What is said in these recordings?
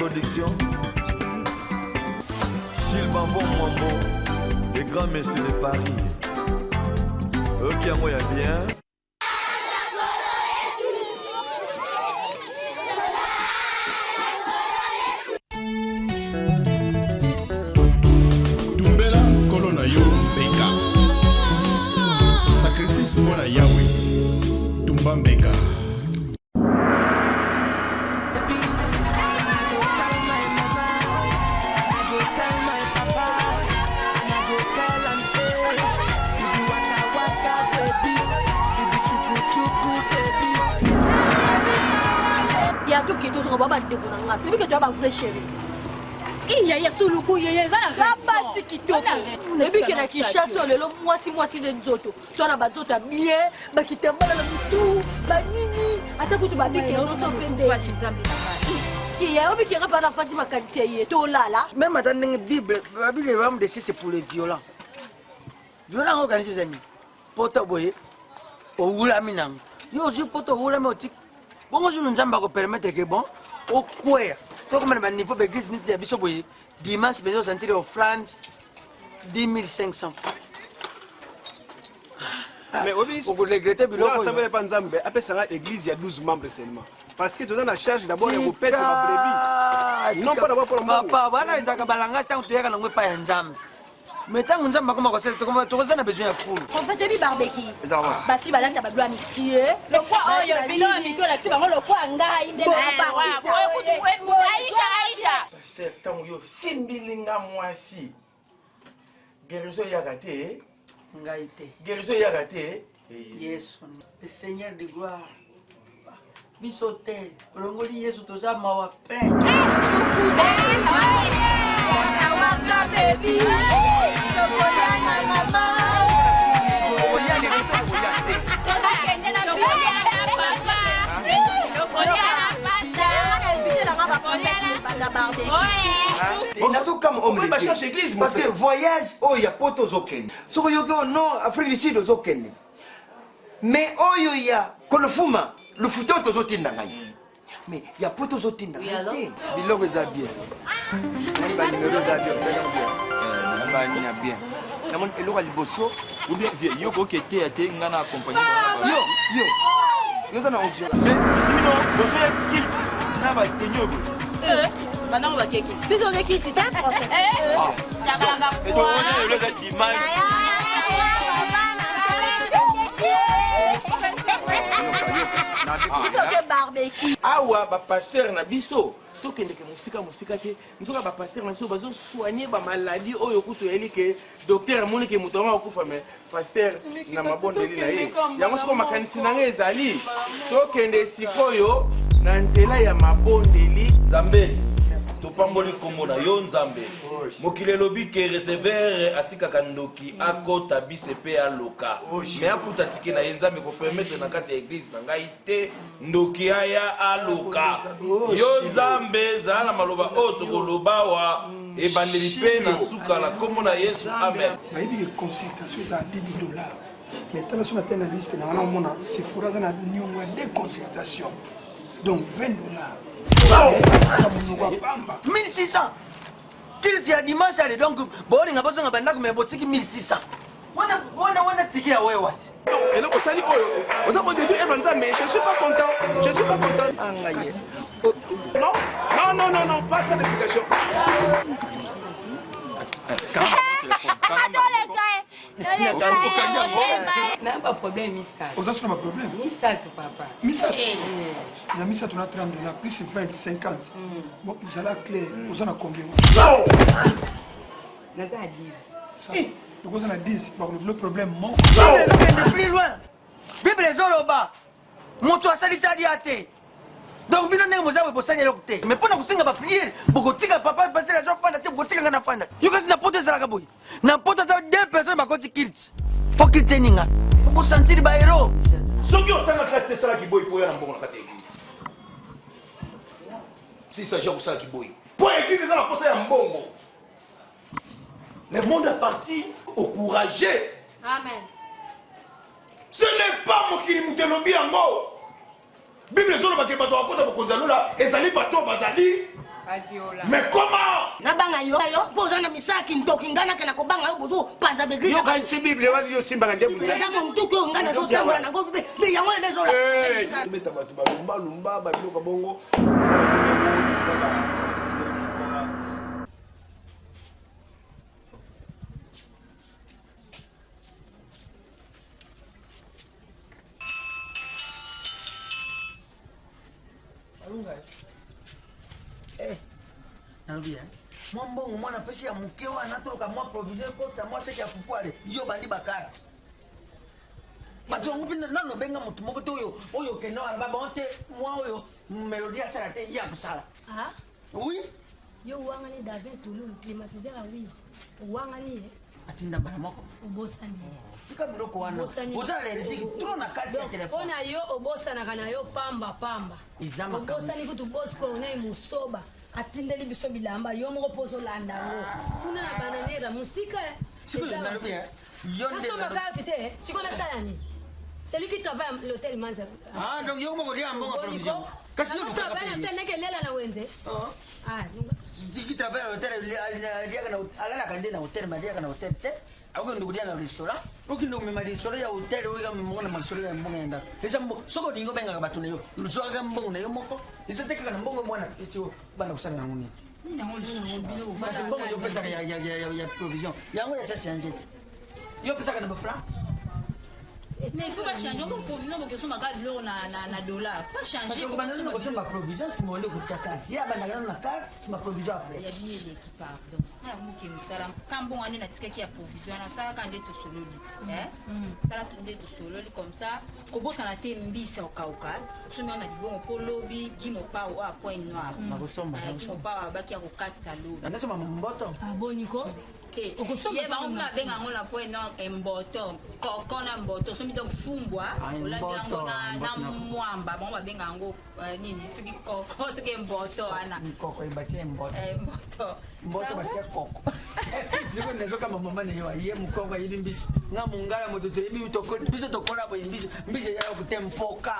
Production. Sylvain Bon Mwambo, le grand monsieur de Paris. Ok, yango ya bien. Tumbela nkolo na yo mbeka. Sacrifice mpo na Yawe. Tumba mbeka. Ya toke tozonga ba bandeko na nga toyebi ke toya ba vrai chéri iyaya suluku yeye eza na basi kitoko oyebi ke na kinshasa lelo mwasi mwasi nde nzoto toa na banzoto ya bien bakitambala na motu banini ata kutu babikeoso mpe nde iya oyebi ke nga mpa nafandi makanisi ya ye tolala meme ata ndenge bible babible royaume de cieux c'est pour les violents violent yango okanisi eza nini poto boye owulami nango yo ozwi poto owulami otiki bongo zulu nzambe akopermettre ke bon okweya tokoma na baniveau baeglise niti ya biso boye dimanche mpenza osantiri offrande 10 500 francs Mais obis okoregrete biloko oyo. Asambela epa Nzambe apesa nga église ya 12 membres seulement. Parce que toza na charge d'abord ya kopetre ba brebis. Non pas d'abord pour mbongo. Papa, wana ezalaka balangasi ntango toyaka nango epai ya Nzambe. Mais ntango Nzambe akoma kosala tokoza na besoin ya foule. Prophète oyebi barbecue. Basi balata ba biloko ya mikie. Lokwa oyo biloko ya mikie olakisi bango lokwa ngai nde Aisha Aisha. Pasteur ntango yo osimbili nga mwasi guérison eyaka te ngai te guérison eyaka te yesu le seigneur de gloire biso te olongoli yesu toza mawa plein nazokama homme de Dieu. Parce que voyage oyo ya poto ozokende soki oyoki oyo non afrique du sud ozokende mais oyo ya kolofuma lufuta oyo tozotinda ngai mais ya poto ozotinda ngai te biloko eza bien namoni banimero eza bien eza bien namoni ya bien namoni eloko ya liboso ou bien vie yo koki eteya te ngai na accompagne yo yo yo oza na onction mais bino bozoya kilte na bateni oyo boye banango bakeki biso oze kilti te prophète eza dimanche Awa ba pasteur na biso tokendeke mosika mosika te nzoka ba pasteur na biso bazo soigner ba maladie oyo kutu oyeli ke docteur amoni ke moto yango akufa mais pasteur na mabondeli na ye yango sikoyo makanisi na ngai ezali tokende sikoyo na nzela ya mabondeli nzambe topamboli nkombo na yo nzambe mokili elobi ke receveur atikaka ndoki akota bise mpe aloka me afuta tike na ye nzambe kopermettre na kati ya eglize na ngai te ndoki aya aloka yo nzambe zala na maloba oyo tokoloba awa ebandeli mpe na suka na nkombo na yesu amen bayebi ke consultation eza 10 dollar mais tala so natali na liste na nga naomona sephora aza na niongo ya deux consultation donc 20 dollar monoko ya pamba 1600 kiliti ya dimanche ale donc bolinga bozonga bandako me botiki 1600 wana wana wana tiki ya wewa ti eloko osali oyo oza kodétruire œuvre nzambe je ne suis pas content je ne suis pas content angaye non non non non non pas pas d'explication na baproblème misato oza so na baproblème misato papa misato na misato na 30 dollars plus 20 50 bon ezala clair oza na combien naza na 10 okoza na 10 bakolobi lo problème moko bible ezokende plus loin bible ezoloba moto asali tadi ya te donc bino ndenge boza boye bosani eloko te mais mpo na kosenga bapriere bokotika papa pasteur azofanda te bokotika ngai nafanda yo kasi na poto ezalaka boye na poto ata deux personnes bakoti kilte fo kilte eninga fo kosantiri baero soki otanga classe te sala kiboyi mpo oya na mbongo na kati ya eglise si s'agit ya kosala kiboyi mpo eglise eza na mposa ya mbongo Le monde appartient au courageux. Amen. Ce n'est pas mokili moto elobi yango. Bible ezoloba ke bato bakota bokonzi ya lola ezali bato oyo bazali. Mais comment Nabanga yo yo mpo oza na misala kindoki ngai nakenda kobanga yo bozopanza baeglise. Yokanisi Bible wana yo osimbaka nde Eza montuki oyo ngai nazotambola nango mpe yango wana ezolakisa. Beta bato balumbalumba babiloko bongo. Alunga. Eh, nalobi eh. Mwa mbongo mwana apesi ya moke wana toloka mwa provision ekota mwa seki ya fufu ale yo bandi bakarte bato yango mpe nano obenga moto moko te oyo oyo okenda wana babango te mwa oyo melodie asala te ye akosala ah? oui yo owangani davin tululu climatiseur ya wige owangani ye atinda mbala moko obosani tika biloko wana oza na riziki trop na kati ya telefone mpo na yo obosanaka na yo pamba pamba obosani kutu bosco naye mosoba atindeli biso bilamba yo moko mpo ozolanda yango kuna na bananera mosika eh. sikoyo nalobi eh, yo nde nasomba kayoti te sikoyo nasala nini celui qui travaille à l'hôtel mange ah donc yo moko olia mbongo provision kasi yo travaille na hôtel nake lela na wenze oh. ah qui travaille à l'hôtel aliaka na alalaka nde na hôtel mais aliaka na hôtel te akokende kolia na restaurant okende komema lisolo ya hotel oyeka mbongo na masolo ya mbongo ya ndako eza mbongo soki olingi obengaka bato na yo zwaka mbongo na yo moko eza te kaka na mbongo mwana apesi yo banda kosala yango nini kasi mbongo yo opesaka ya provision yango ya sasi ya nzete yo opesaka na bafranc Mais il faut pas changer. Comme provision, parce que somme biloko na na na dollar. Faut changer. Parce que banda nano kosomba provision sima oleki kotya carte. Ye abandaka nano na carte sima provision après. Ya bino eleki pardon. Nga nakoki mosala ka mbongo wana nde natikaki ya provision wana salaka nde tosololi ti eh? Sala nde tosololi comme ça kobosana te mbisi ya kokauka somi wana libongo mpo lobi gi mopao oyo point noir Nakosomba, Eh, gi nakosomba. mopao abaki ya kokatisa lobi Nakosomba mboto. Aboniko. Okosomba ye bango kuna abenga yango na point noir mboto koko na mboto osomi donc fumbwa Ah, olandi yango mboto, na mboto na- mwamba bango babenga yango eh, nini soki koko soki mboto wana Koko batie mboto. Eh, mboto Mboto batie koko. Sikoyo nazokamba mama na yo ye mokongo ayebi mbisi nga mongala moto toyebi biso tokola boye mbisi mbisi ezalaka kote mpoka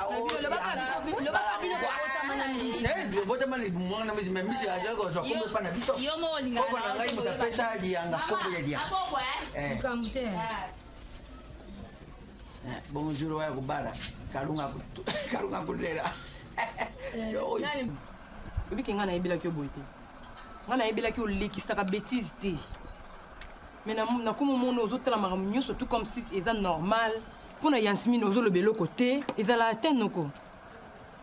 botama na libumu wana mbisi me mbisi azalaka kozwa kombo epa na biso koko na ngai moto apesa liyanga kombo ya liyanga Eh. likambo te Eh, bonjour waya kobala kalunga kalunga kolela obiki ngai nayebelaki yo boye te ngai nayebelaki olekisaka betise te mais nakoma omona ozotala makambo nyonso tout comme si eza normal mpo na yansmine ozoloba eloko te ezalaka te noko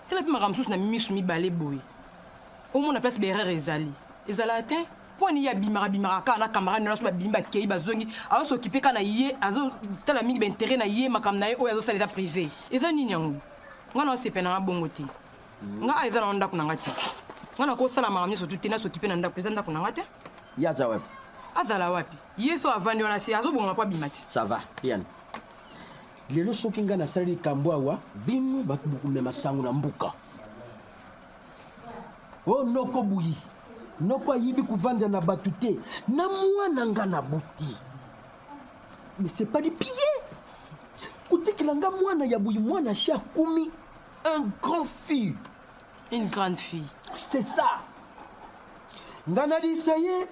tala mpe makambo mosusu na misu mibale boye omona place baerreur ezali ezalaka te mpo ani ye abimaka bimaka kaka na camarade nyonso babimi bakei bazongi azosokipe kaka na ye azotala mingi baintere na ye makambo na ye oyo azosala eza privé eza nini yango ngai naosepela nanga bongo te nga awa eza nango ndako na nga te nga nakosala makambo nyonso tu te nasokipe na ndako eza ndako na nga te ye aza wapi azala wapi ye so avandi wana se azobongama mpo abima te ça va yan lelo soki ngai nasali likambo awa bino bato bokomema sango na mboka o oh, noko buyi noko ayibi kovanda na bato te na mwana nga na buti mais c'est pas du pied kotikela nga mwana ya buyi mwana si akumi un grand fille une grande fille c'est ça nga nalisa ye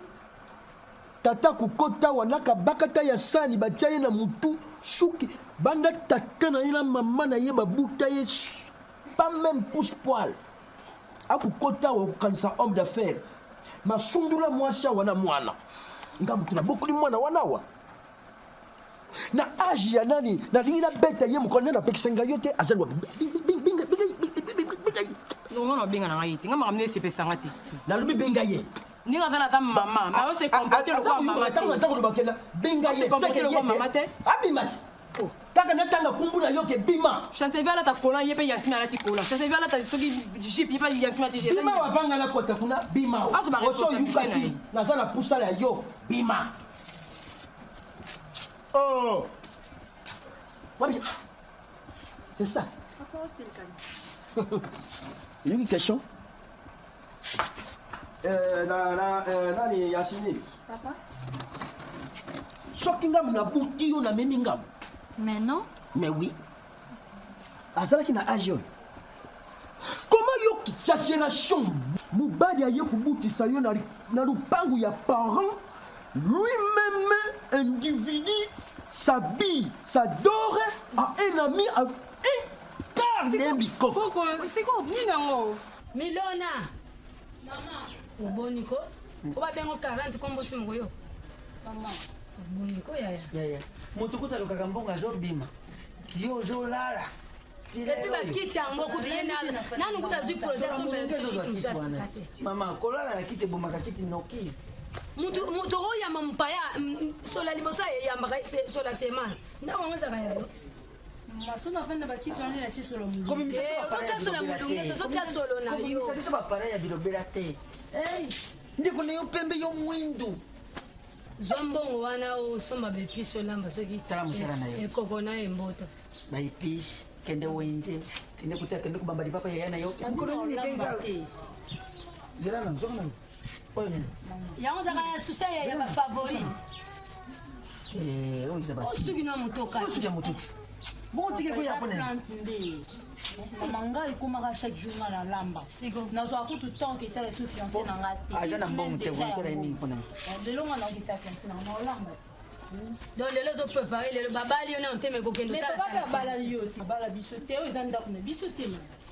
tata kokota wana kabakata ya sani batia ye na mutu suki banda tata na ye na mama na ye babuta ye pas même pousse poil akokota awa okokanisa homme d'affaires masundula mwasi awa na mwana nga motu nabokoli mwana wana awa na age ya nani nalingi nabeta ye mokolo nde napekisa ngai yo te azali wapi nga nabenga na ngai ye te nga makambo nde esepesanga te nalobi benga ye ndenge aza naza mama mais ose comporte lokola mama te ntango naza koloba kenda benga ye seke lokola mama te abima te oh, kaka natanga kumbu na yo ke bima chancevi alata kola ye mpe yasmi alati kola chancevi alata soki jipe ye mpe yasmi alati jipe bima wavanga na kota kuna bima oso oyukaki naza na pusa ya yo bima Oh. C'est ça. Une question. Euh, na, na, euh, nani Yasmine. Papa. Soki ngambo nabuti yo namemi ngambo. Mais non. Mais oui. Azalaki na age oyo. Comment yo exagération? Mobali aye kobutisa yo na, na lupangu ya parent, lui-même individu s'habille, s'adore à un ami, à un quart d'un bikoko. Siko nini yango? Milona. Oboni ko? Oba bengo 40 kombo si moko yo. Maman. Oboni ko yaya. Yaya. Moto kuta alukaka mbongo azobima. Yo ozolala. Epuis bakiti yango kutu ye nanu kutu azwi projet asombela biso kiti mosusu ya sika te. Mama, kolala na kiti ebomaka kiti noki. Mutu mutu okoyamba mopaya sola liboso eyambaka sola semence. Ndako yango ezalaka ya yo. Masono afanda bakiti wana na solo molunge. Ozotia solo molunge, tozotia solo na yo. Kobimisa biso bapara ya bilobela te. Ndeko na yo pembe yo mwindu. Zwa mbongo wana osomba baepice olamba soki Tala mosala na yo. ekoko na emboto. Ba epice, kende wenze, kende kuta kende kubamba lipapa yaya na yo. Mokolo nini Olamba te. Zela na nzonga na. Oyo nini? Yango ozalaka na susi ya bafavori. Eh, oyo eza basi. Osuki na moto kati. Osuki ya moto ti. Bongo tike koya pona nini? Mama ngai ekomaka chaque jour nga nalamba nazwaka kutu temps ketala esu fiancé na nga te Aza na mbongo te, bongo tala ye mingi pona. Lelo nga naokita fiancé na nga naolamba. Donc lelo ozo prépare lelo babali yo nano te me kokende Mais papa mpe abala yo te, abala biso te, oyo eza ndako na biso te.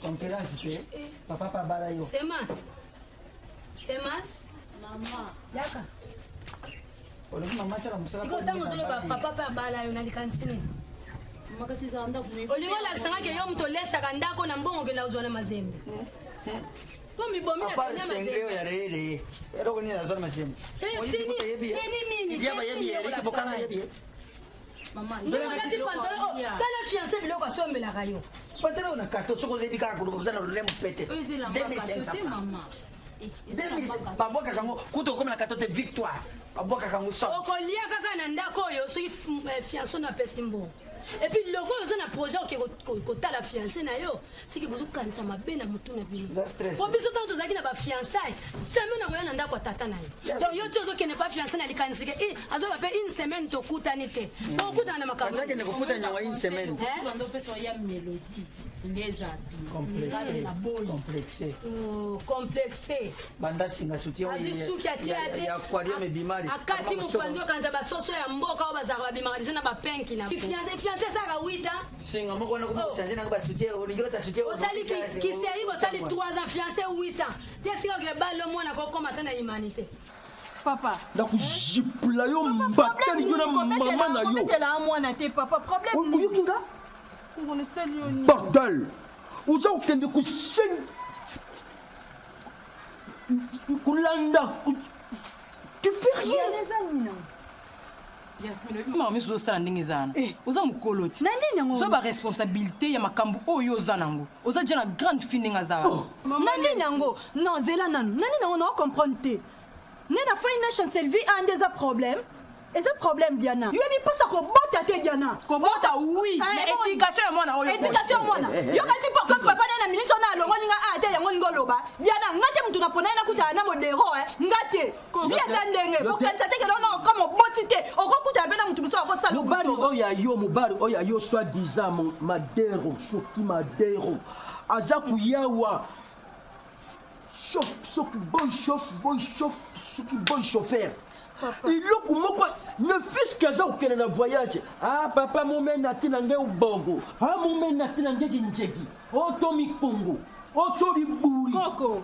Concurrence te. Papa pa abala yo. Semence. Semence. Mama. Yaka. Olobi mama asala mosala. Sikoyo ntango ozoloba papa mpe abala yo na likanisi nini? Makasi ezala ndako na Olingi olakisa nga ke yo moto olesaka ndako na mbongo okenda kozwa na mazembe. Mpo mibomi na Apart tonya senge oyo mazembe. ya reyereye eloko nini azwa na mazembe Eh, Moïse tini- kutu ayebi ye. tini nini? Diaba Tini ayebi ye, nini Eric Bokanga ayebi ye. Mama, Ndenge olati pantalon, oh, tala fiancé biloko asombelaka yo. Pantalon na kato soki ozebi kaka koloba oza na lolemo pete. Oyo eza elamba 2500 kato te francs. mama. 2000 babwakaka yango kutu okomi na kato te victoire babwakaka yango so Okolia kaka na ndako oyo soki fiancé na apesi mbongo. Et puis lokola oza na projet oke kotala fiancé na yo, siki bozokanisa mabe na motu na bino. Po biso ntango tozalaki na bafiançailles, semaine akoya na ndako ya tata na yo. Donc yo ti ozokende pa fiancé na likanisi ke eh, azoba pe une semaine tokutani te. Bokutana na makambo. Azakende kofuta nyongo une semaine. Eh? Bando opesa ya mélodie nde eza Complexe. na boyi. Complexe. Oh, complexe. Banda singa soutien Azwi suki atie atie. ya aquarium ebimali. Akati mopanzi okanisa basoso ya mboka oyo bazalaka babimaka deja na bapenki na fiancé fiancé esalaka 8 ans. Singa moko wana koma changer na ba soutien olingi ota soutien. Osali kiseri bosali 3 ans fiancé 8 ans. Te esika oke balo mwana kokoma ata na humanité. Papa. Nakojipula yo mbatali yo na mama na yo. Kobetela mwana te papa problème. Oyoki nga? Bordel! Oza kokende kosen kolanda tu fais rien. Mama miso ozosala ndenge eza wana oza mokolo ti oza baresponsabilité ya makambo oyo oza nango oza deja na grande fille ndenge aza wana Na nini yango? Non, zela nanu. Na nini yango na comprendre te. Nde na fai na Chancelvie a nde eza problème. Eza problème Diana. Yo yebi pasa kobota te Diana. Kobota oui, mais éducation ya mwana oyo. Éducation ya mwana. Yo kasi po comme papa na minute wana alongoli nga a te yango lingo loba. Diana nga te mutu na pona na kutana na modero eh. Nga te. Vie eza ndenge. Kokanisa te ke non comme oboti te. Okokutana pe na mutu mosusu akosala. Mobali oyo ya yo, mobali oyo ya yo soit disant Madero, soki Madero aza kuyawa chauffe soki boy chauffe boy chauffe soki boy chauffeur eloko moko ne fils que aza kokende na voyage ah papa momena ti na ngai obogo ah momena ti na ngai kinjeki oto mikongo oto liburi koko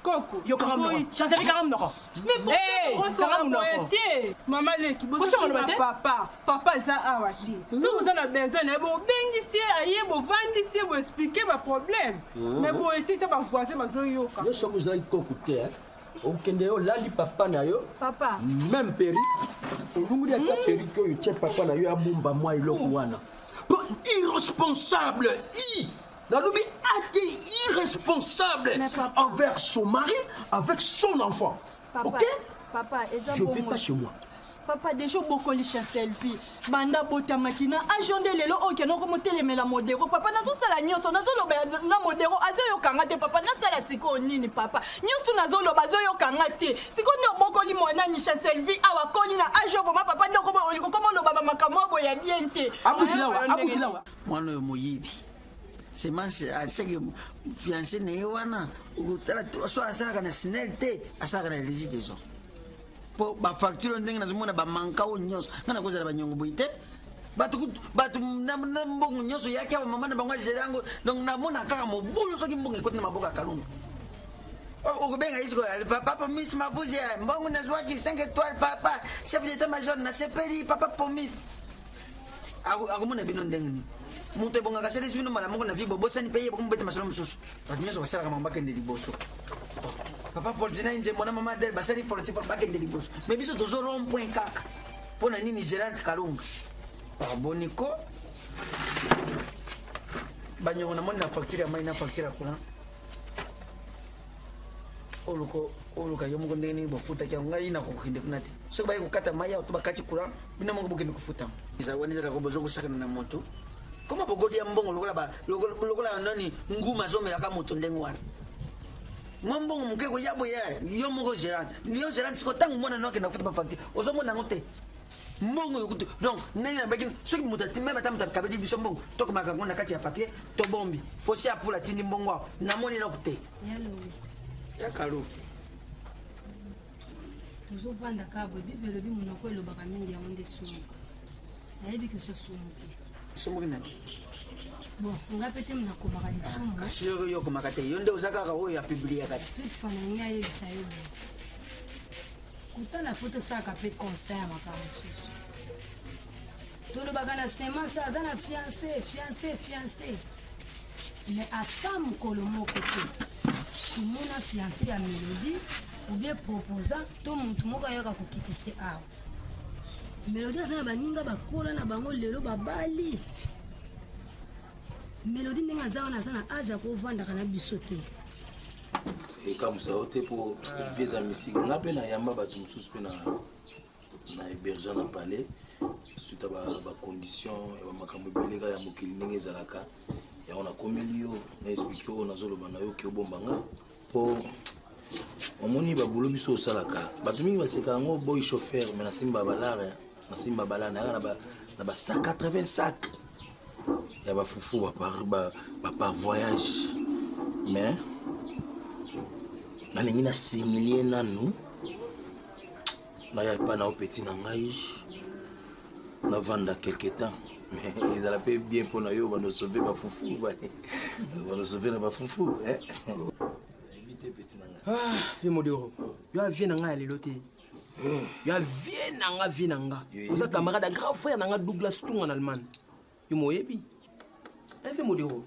koko yo kanga monoko chanceli kanga monoko Mais kanga monoko te mama leki Kotia maloba te? papa papa aza awa te soki oza na besoin na ye bobengisi ye aye bovandisi ye boexplike baproblème mais boye te ta bavoisin bazoyoka yo soki ozali koko te eh, okende yo olali papa na yo papa même perruque olunguli ata perruque oyo tie papa na yo abomba mwa eloko wana po irresponsable i nalobi ate irresponsable envers son mari avec son enfant Papa, ok papa, eza je vais bongo. pas chez moi Papa deja obokoli Chancelvie banda abotamaki na age nde lelo oyo kende okomotelemela modero papa nazosala nyonso nazoloba na modero azoyoka nga te papa nasala sikoyo nini papa nyonso nazoloba azoyoka nga te sikoyo nde obokoli mwanani Chancelvie awa akoli na age oyo vraimen papa nde okomoloba bamakambo oyo boye ya bien te mwana oyo moyibi. Semence aseke fiancé na ye wana okotala so asalaka na SNEL te, asalaka na Régie des eaux. Mpo bafacture oyo ndenge nazomona bamanka oyo nyonso, ngai nakozala banyongo boye te. Bato bato na mbongo nyonso yaki awa, mama na bango agere yango. Donc namona kaka mobulu soki mbongo ekoti na maboko ya Kalunga. Okobenga ye sikoyo papa miss Mavuzi, mbongo nazwaki 5 étoiles, papa chef d'état major nasepeli, papa Pomif. Akomona bino ndenge nini? Moto ebongaka asalisi bino mbala moko na vie, bobosani mpe ye, bokomobeta masolo mosusu. Bato nyonso basalaka makambo bakende liboso. Papa Fortina Nzembo na mama Adele basali Forti bakende liboso, mais biso tozo rond point kaka. Mpo na nini? Gerance Kalunga boniko banyongo namoni na facture ya mai na facture ya courant. Oluka oluka yo moko ndenge nini bofutaki yango. Ngai nakokende kuna te. Soki baye kokata mai awa to bakati courant, bino moko bokende kofuta. Eza wana ezalaka bozo kosakana na moto. Koma bokolia mbongo lokola nani nguma azomelaka moto ndenge wana. Mwa mbongo moke koya boye, yo moko gérant, yo gérant siko ntango mwana no akenda kofuta bafacture, ozomona yango te. Mbongo yokutu donc ndenge nabaki, soki moto ati meme ata moto akabeli biso mbongo, tokomaka yango na kati ya papier, tobombi. Fosi apula atindi mbongo awa, namoni eloko te. Ya kalo. Tozovanda kaka boye. Bible elobi monoko elobaka mingi, yango nde esumuka. Nayebi ke ososumuki. Sumuki nani? Bon, nga mpe te nakomaka lisumu. Kasi yo okomaka te, yo nde oza kaka oyo apubliaka ti. Toutefois na ngai ayebisa yo boye, kotala fo tosalaka mpe constat ya makambo mosusu. Tolobaka na semence aza na fiancé, fiancé, fiancé, mais ata mokolo moko te tomona fiancé ya Mélodie ou bien proposant to motu moko ayaka kokitisa awa. Mélodie aza na baninga bakola na bango, lelo babali. Mélodie ndenge aza wana, aza na age ya kovandaka na biso te. Ekamwisa yo te mpo vie eza mystique. Nga mpe nayamba bato mosusu mpe na hébergeant na palais suite ya bacondition ya bamakambo ebele kaka ya mokili ndenge ezalaka. Yango nakomeli yo na expliquer oyo nazoloba na yo ke obomba nga mpo omoni babulo biso osalaka. Bato mingi baseka yango boy chauffeur, mais nasimba balare, nasimba balare, nayaka na ba 180 sac ya bafufu bapar voyage. Mais nalingi nasimilie nanu, naya epai na yo petit na ngai, navanda quelque temps. Mais ezala mpe bien mpo na yo, bandosauve bafufu, bandosauve na bafufu. Nayebi te, petit na ngai. Ah, vieux Modero, yo avie na ngai ya lelo te. Yo avie na nga, vie na nga. Oza camarade ya grand frère na nga Douglas Tunga na Allemagne. Yo moyebi. Eh, vieux Modero,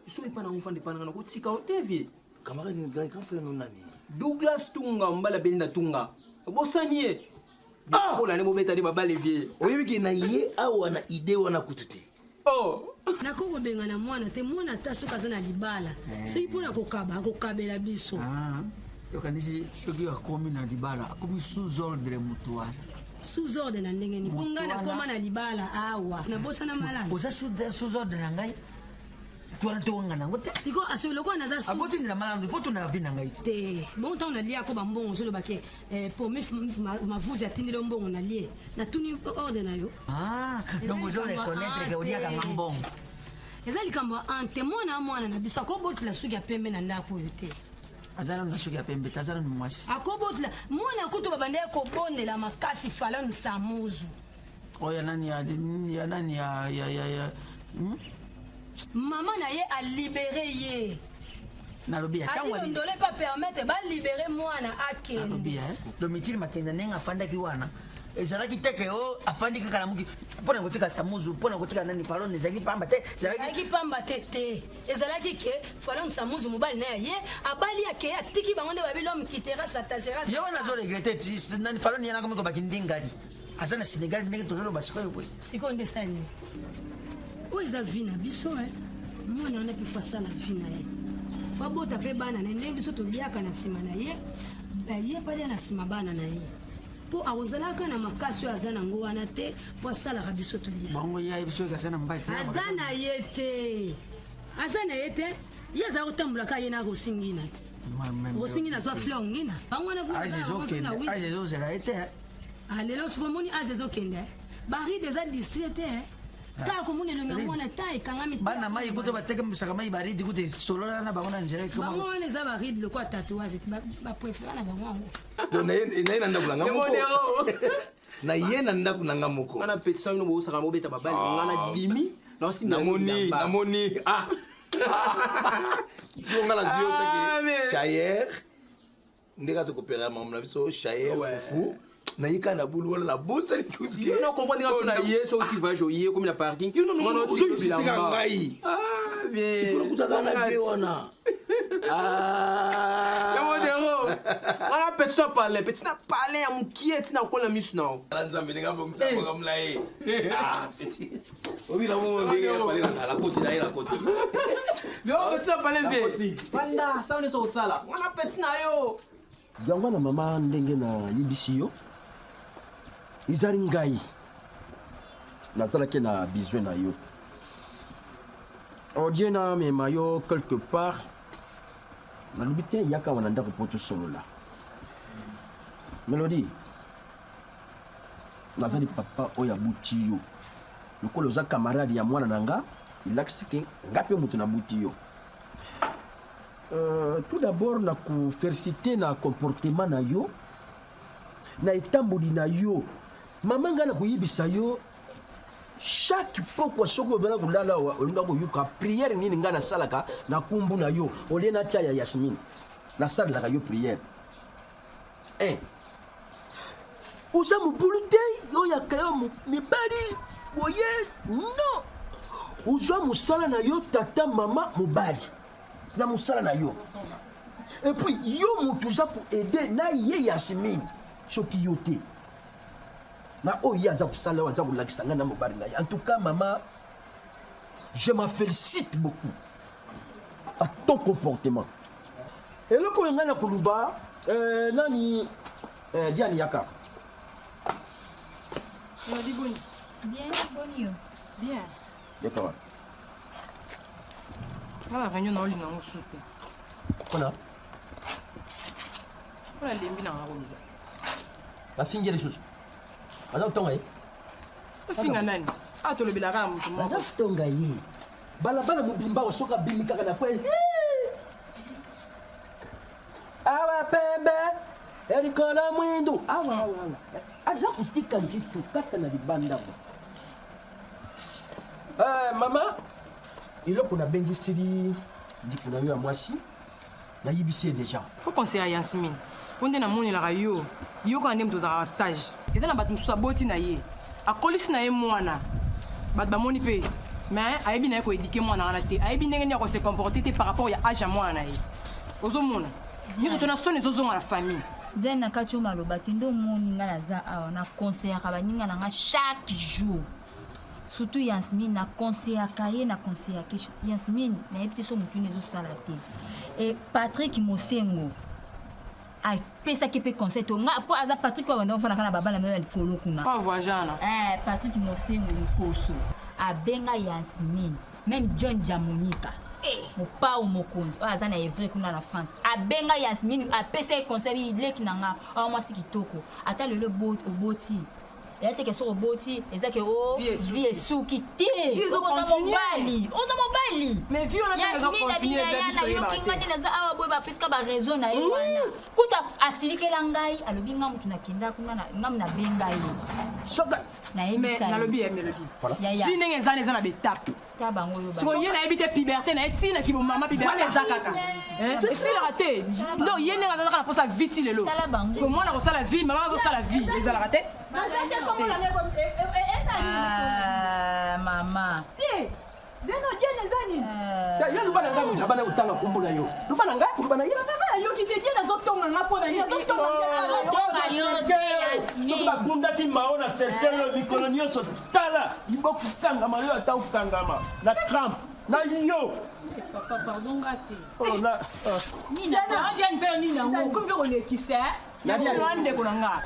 so epa na ngofanda epa na nga nakotika yo te, vieux. Camarade grand frère no nani? Douglas Tunga, mobali abelinda Tunga. Obosani ye. Ola nde bobeta nde babale, vieux. Oyebi ke na ye awa na idée wana kutu te. Oh. Nakoki kobengana mwana te. Mwana ata soki aza na libala, soki mpona kokaba, akokabela biso. Yokanisi soki akomi na libala, akomi sous ordre moto wana. Sous ordre na ndenge nini? Mpo ngai nakoma na libala awa, nabosana malade. Oza sous ordre na ngai wana, towanga nango te. Sikoyo asoki lokola naza akotindela malamu, fo tuna vie na ngai te. Te, bongo ntango naliako bambongo, ozolobake pomi Mavuzi atindeli yo mbongo, nalie, natuni ordre na yo. Donc ozo reconnaître ke oliaka nga mbongo? Eza likambo ya ante. Mwana ya mwana na biso akobotela suki ya pembe na ndako oyo te. Aza nanu na suki ya pembe te, aza nanu mwasi. Akobotela mwana kutu babandaki kobondela makasi Falon Samuzu. Oyo ya nani, ya nani, ya Mama na ye alibere ye. Nalobi ya ntango ndole pa permettre balibere mwana akende. Nalobi ya Domitile Makenza, ndenge afandaki wana, ezalaki te ke o afandi kaka na moki mpona kotika Samuzu, mpona kotika nani Falon, ezalaki pamba te. Ezalaki pamba te te. Ezalaki ke Falon Samuzu, mobali na ye abali, ake atiki bango nde babi l'homme quittera s'attachera. Ye wana azo regretter ti nani Falon ye nakomi kobaki ndingali aza na Sénégal ndenge tozoloba sikoyo boye. Sikoyo nde esali oyo eza vie na biso. Mwana wana mpe fo asala vie na ye, fo abota mpe bana na ye ndenge biso toliaka na nsima na ye. Ye mpe alia na nsima bana na ye, mpo akozalaka na makasi oyo aza nango wana te mpo asalaka biso tolia. Bango ye ayebi soki aza na mobali? Aza na ye te, aza na ye te. Ye aza kotambolaka ye na Rosingina te. Rosingina azwa fleur ngina bango wana. Age ezozela ye te. Lelo soki omoni age ezokende, baride eza distrait te. Kaka komona elongi ya mwana ta ekangami. Bana mai kuta batekamisaka mai baridi kuta esolola na bango na nzela ekoma. Bango wana eza baride lokola tatouage te baprefera na bango yango. Donc naye na ndako na nga moko. Na ye na ndako na nga moko. Nga na petit na bino bosaka bobeta babali nga na dimi namoni namoni ah siko nga nazwi yo teke chayer nde kaka tokopera makambo na biso chayer fufu nayika na bulu wana nabosani yo comprendre nga so na ye soki ti voyage oye komi na parking yo nonozoisistika ngai ifo nakutaka na vie wana yamodero wana petit na palin petit na palin ya mokie ntina kola misu na yo nzambe ndenge abongisa makambo na ye petit obila bongo ndenge ya palin na nakoti na ye nakoti yo petit na palin vie vanda sala nyonso kosala wana petit na yo yango wana mama ndenge nayebisi yo ezali ngai nazalaki na besoin na yo odie namema yo quelque part nalobi te yaka wana ndako mpo tosolola melodie nazali papa oyo abuti yo lokola oza camarade ya mwana na nga elakisi ke nga mpe moto nabuti yo euh, tout d'abord na kofelicite na comportement na yo na etamboli na yo mama ngai nakoyebisa yo chaque pokwa soki obela kolala awa olinga koyoka priere nini ngai nasalaka na kumbu na yo olie natya ya yasmine nasalelaka yo priere eh. oza mobulu te oyaka yo mibali boye non ozwa mosala na yo tata mama mobali na mosala na yo epuis yo moto oza koaide na ye yasmine soki yo te na oyo ye aza kosala oyo aza kolakisa ngai na mobali na ye en tout cas mama je m'en félicite beaucoup à ton comportement eloko oyo ngai na koluba euh, nani euh, diane yaka Bien, boni yo. Bien. yaka wana Nga na réunion na olinga yango su te. mpona Mpo nalembi na nga koloba. bafingi ye lisusu baza kotonga ye Bafinga nani? Awa tolobelaka ya moto moko. baza kotonga ye balabala mobimba awa soki abimi kaka na kwe awa pembe elikolo mwindu awa awa awa aza kotika njitu kaka na libanda bo eh, mama eloko nabengisili ndeko na yo ya mwasi nayebisi ye deja faut conseiller Yasmine mpo nde namonelaka yo yo kaka nde moto ozalaka sage eza na bato mosusu aboti na ye akolisi na ye mwana bato bamoni mpe mais ayebi na ye koedike mwana wana te ayebi ndenge nini akose comporte te par rapport ya age ya mwana na ye ozomona nyonso tona soni ezozonga na famille Diane na kati oyo maloba te nde omoni nga naza awa na conseillaka baninga na nga chaque jour surtout Yasmine na conseillaka ye na conseillaka Yasmine nayebi te so motu nini ezosala te e Patrick Mosengo apesaki mpe conseil to nga mpo aza Patrick oyo abanda kofandaka na babala nayo ya likolo kuna pa voyagana eh, Patrick Mosengo Nkoso abenga Yasmine meme John Jamonika mopao mokonzi oyo aza na evre kuna na France abenga Yasmine apesa ye conseil leki na nga awa mwasi kitoko ata lelo oboti eya te ke soki oboti eza ke o vie esuki te oza mobali oza mobali yasmine abiyaya nayoki ngai nde naza awa boye bapesika baraison na ye wana kuta asilikela ngai alobi ngai motu nakenda kuna ngai motu nabenga ye nayebisa nalobi ya melodie vi ndenge eza eza na betape siko ye nayebi te puberté na ye ntina kibomama puberté eza kaka esilaka te donc ye ndenge aza kaka na mposa vie ti lelo so mwana kosala vie mama azosala vie ezalaka te mama Zeno Diane eza nini? Ya loba na ngai moto abanda kotanga kombo na yo. Loba na ngai, koloba na ye. Mama nayoki te Diane azotonga nga mpo na nini? Azotonga nde Soki bakundaki mao na cercueil oyo mikolo nyonso tala liboku kangama yo ata okangama na crampe na yo. Papa pardon nga te. Oh na. Nina, Diane mpe nini yango? Okomi mpe kolekisa. Yasmine wana ndeko na nga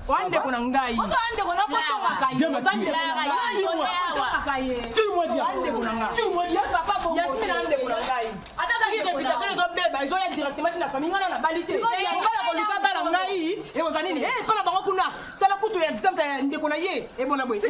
wana ndeko na ngai yasmine wana ndeko na ngai soki réputation ezobeba ezoya directement ti na famille ngai na nabali te mobala koluka bala ngai ekozala nini epa na bango kuna tala kutu ya exemple ya ndeko na ye ebona boye.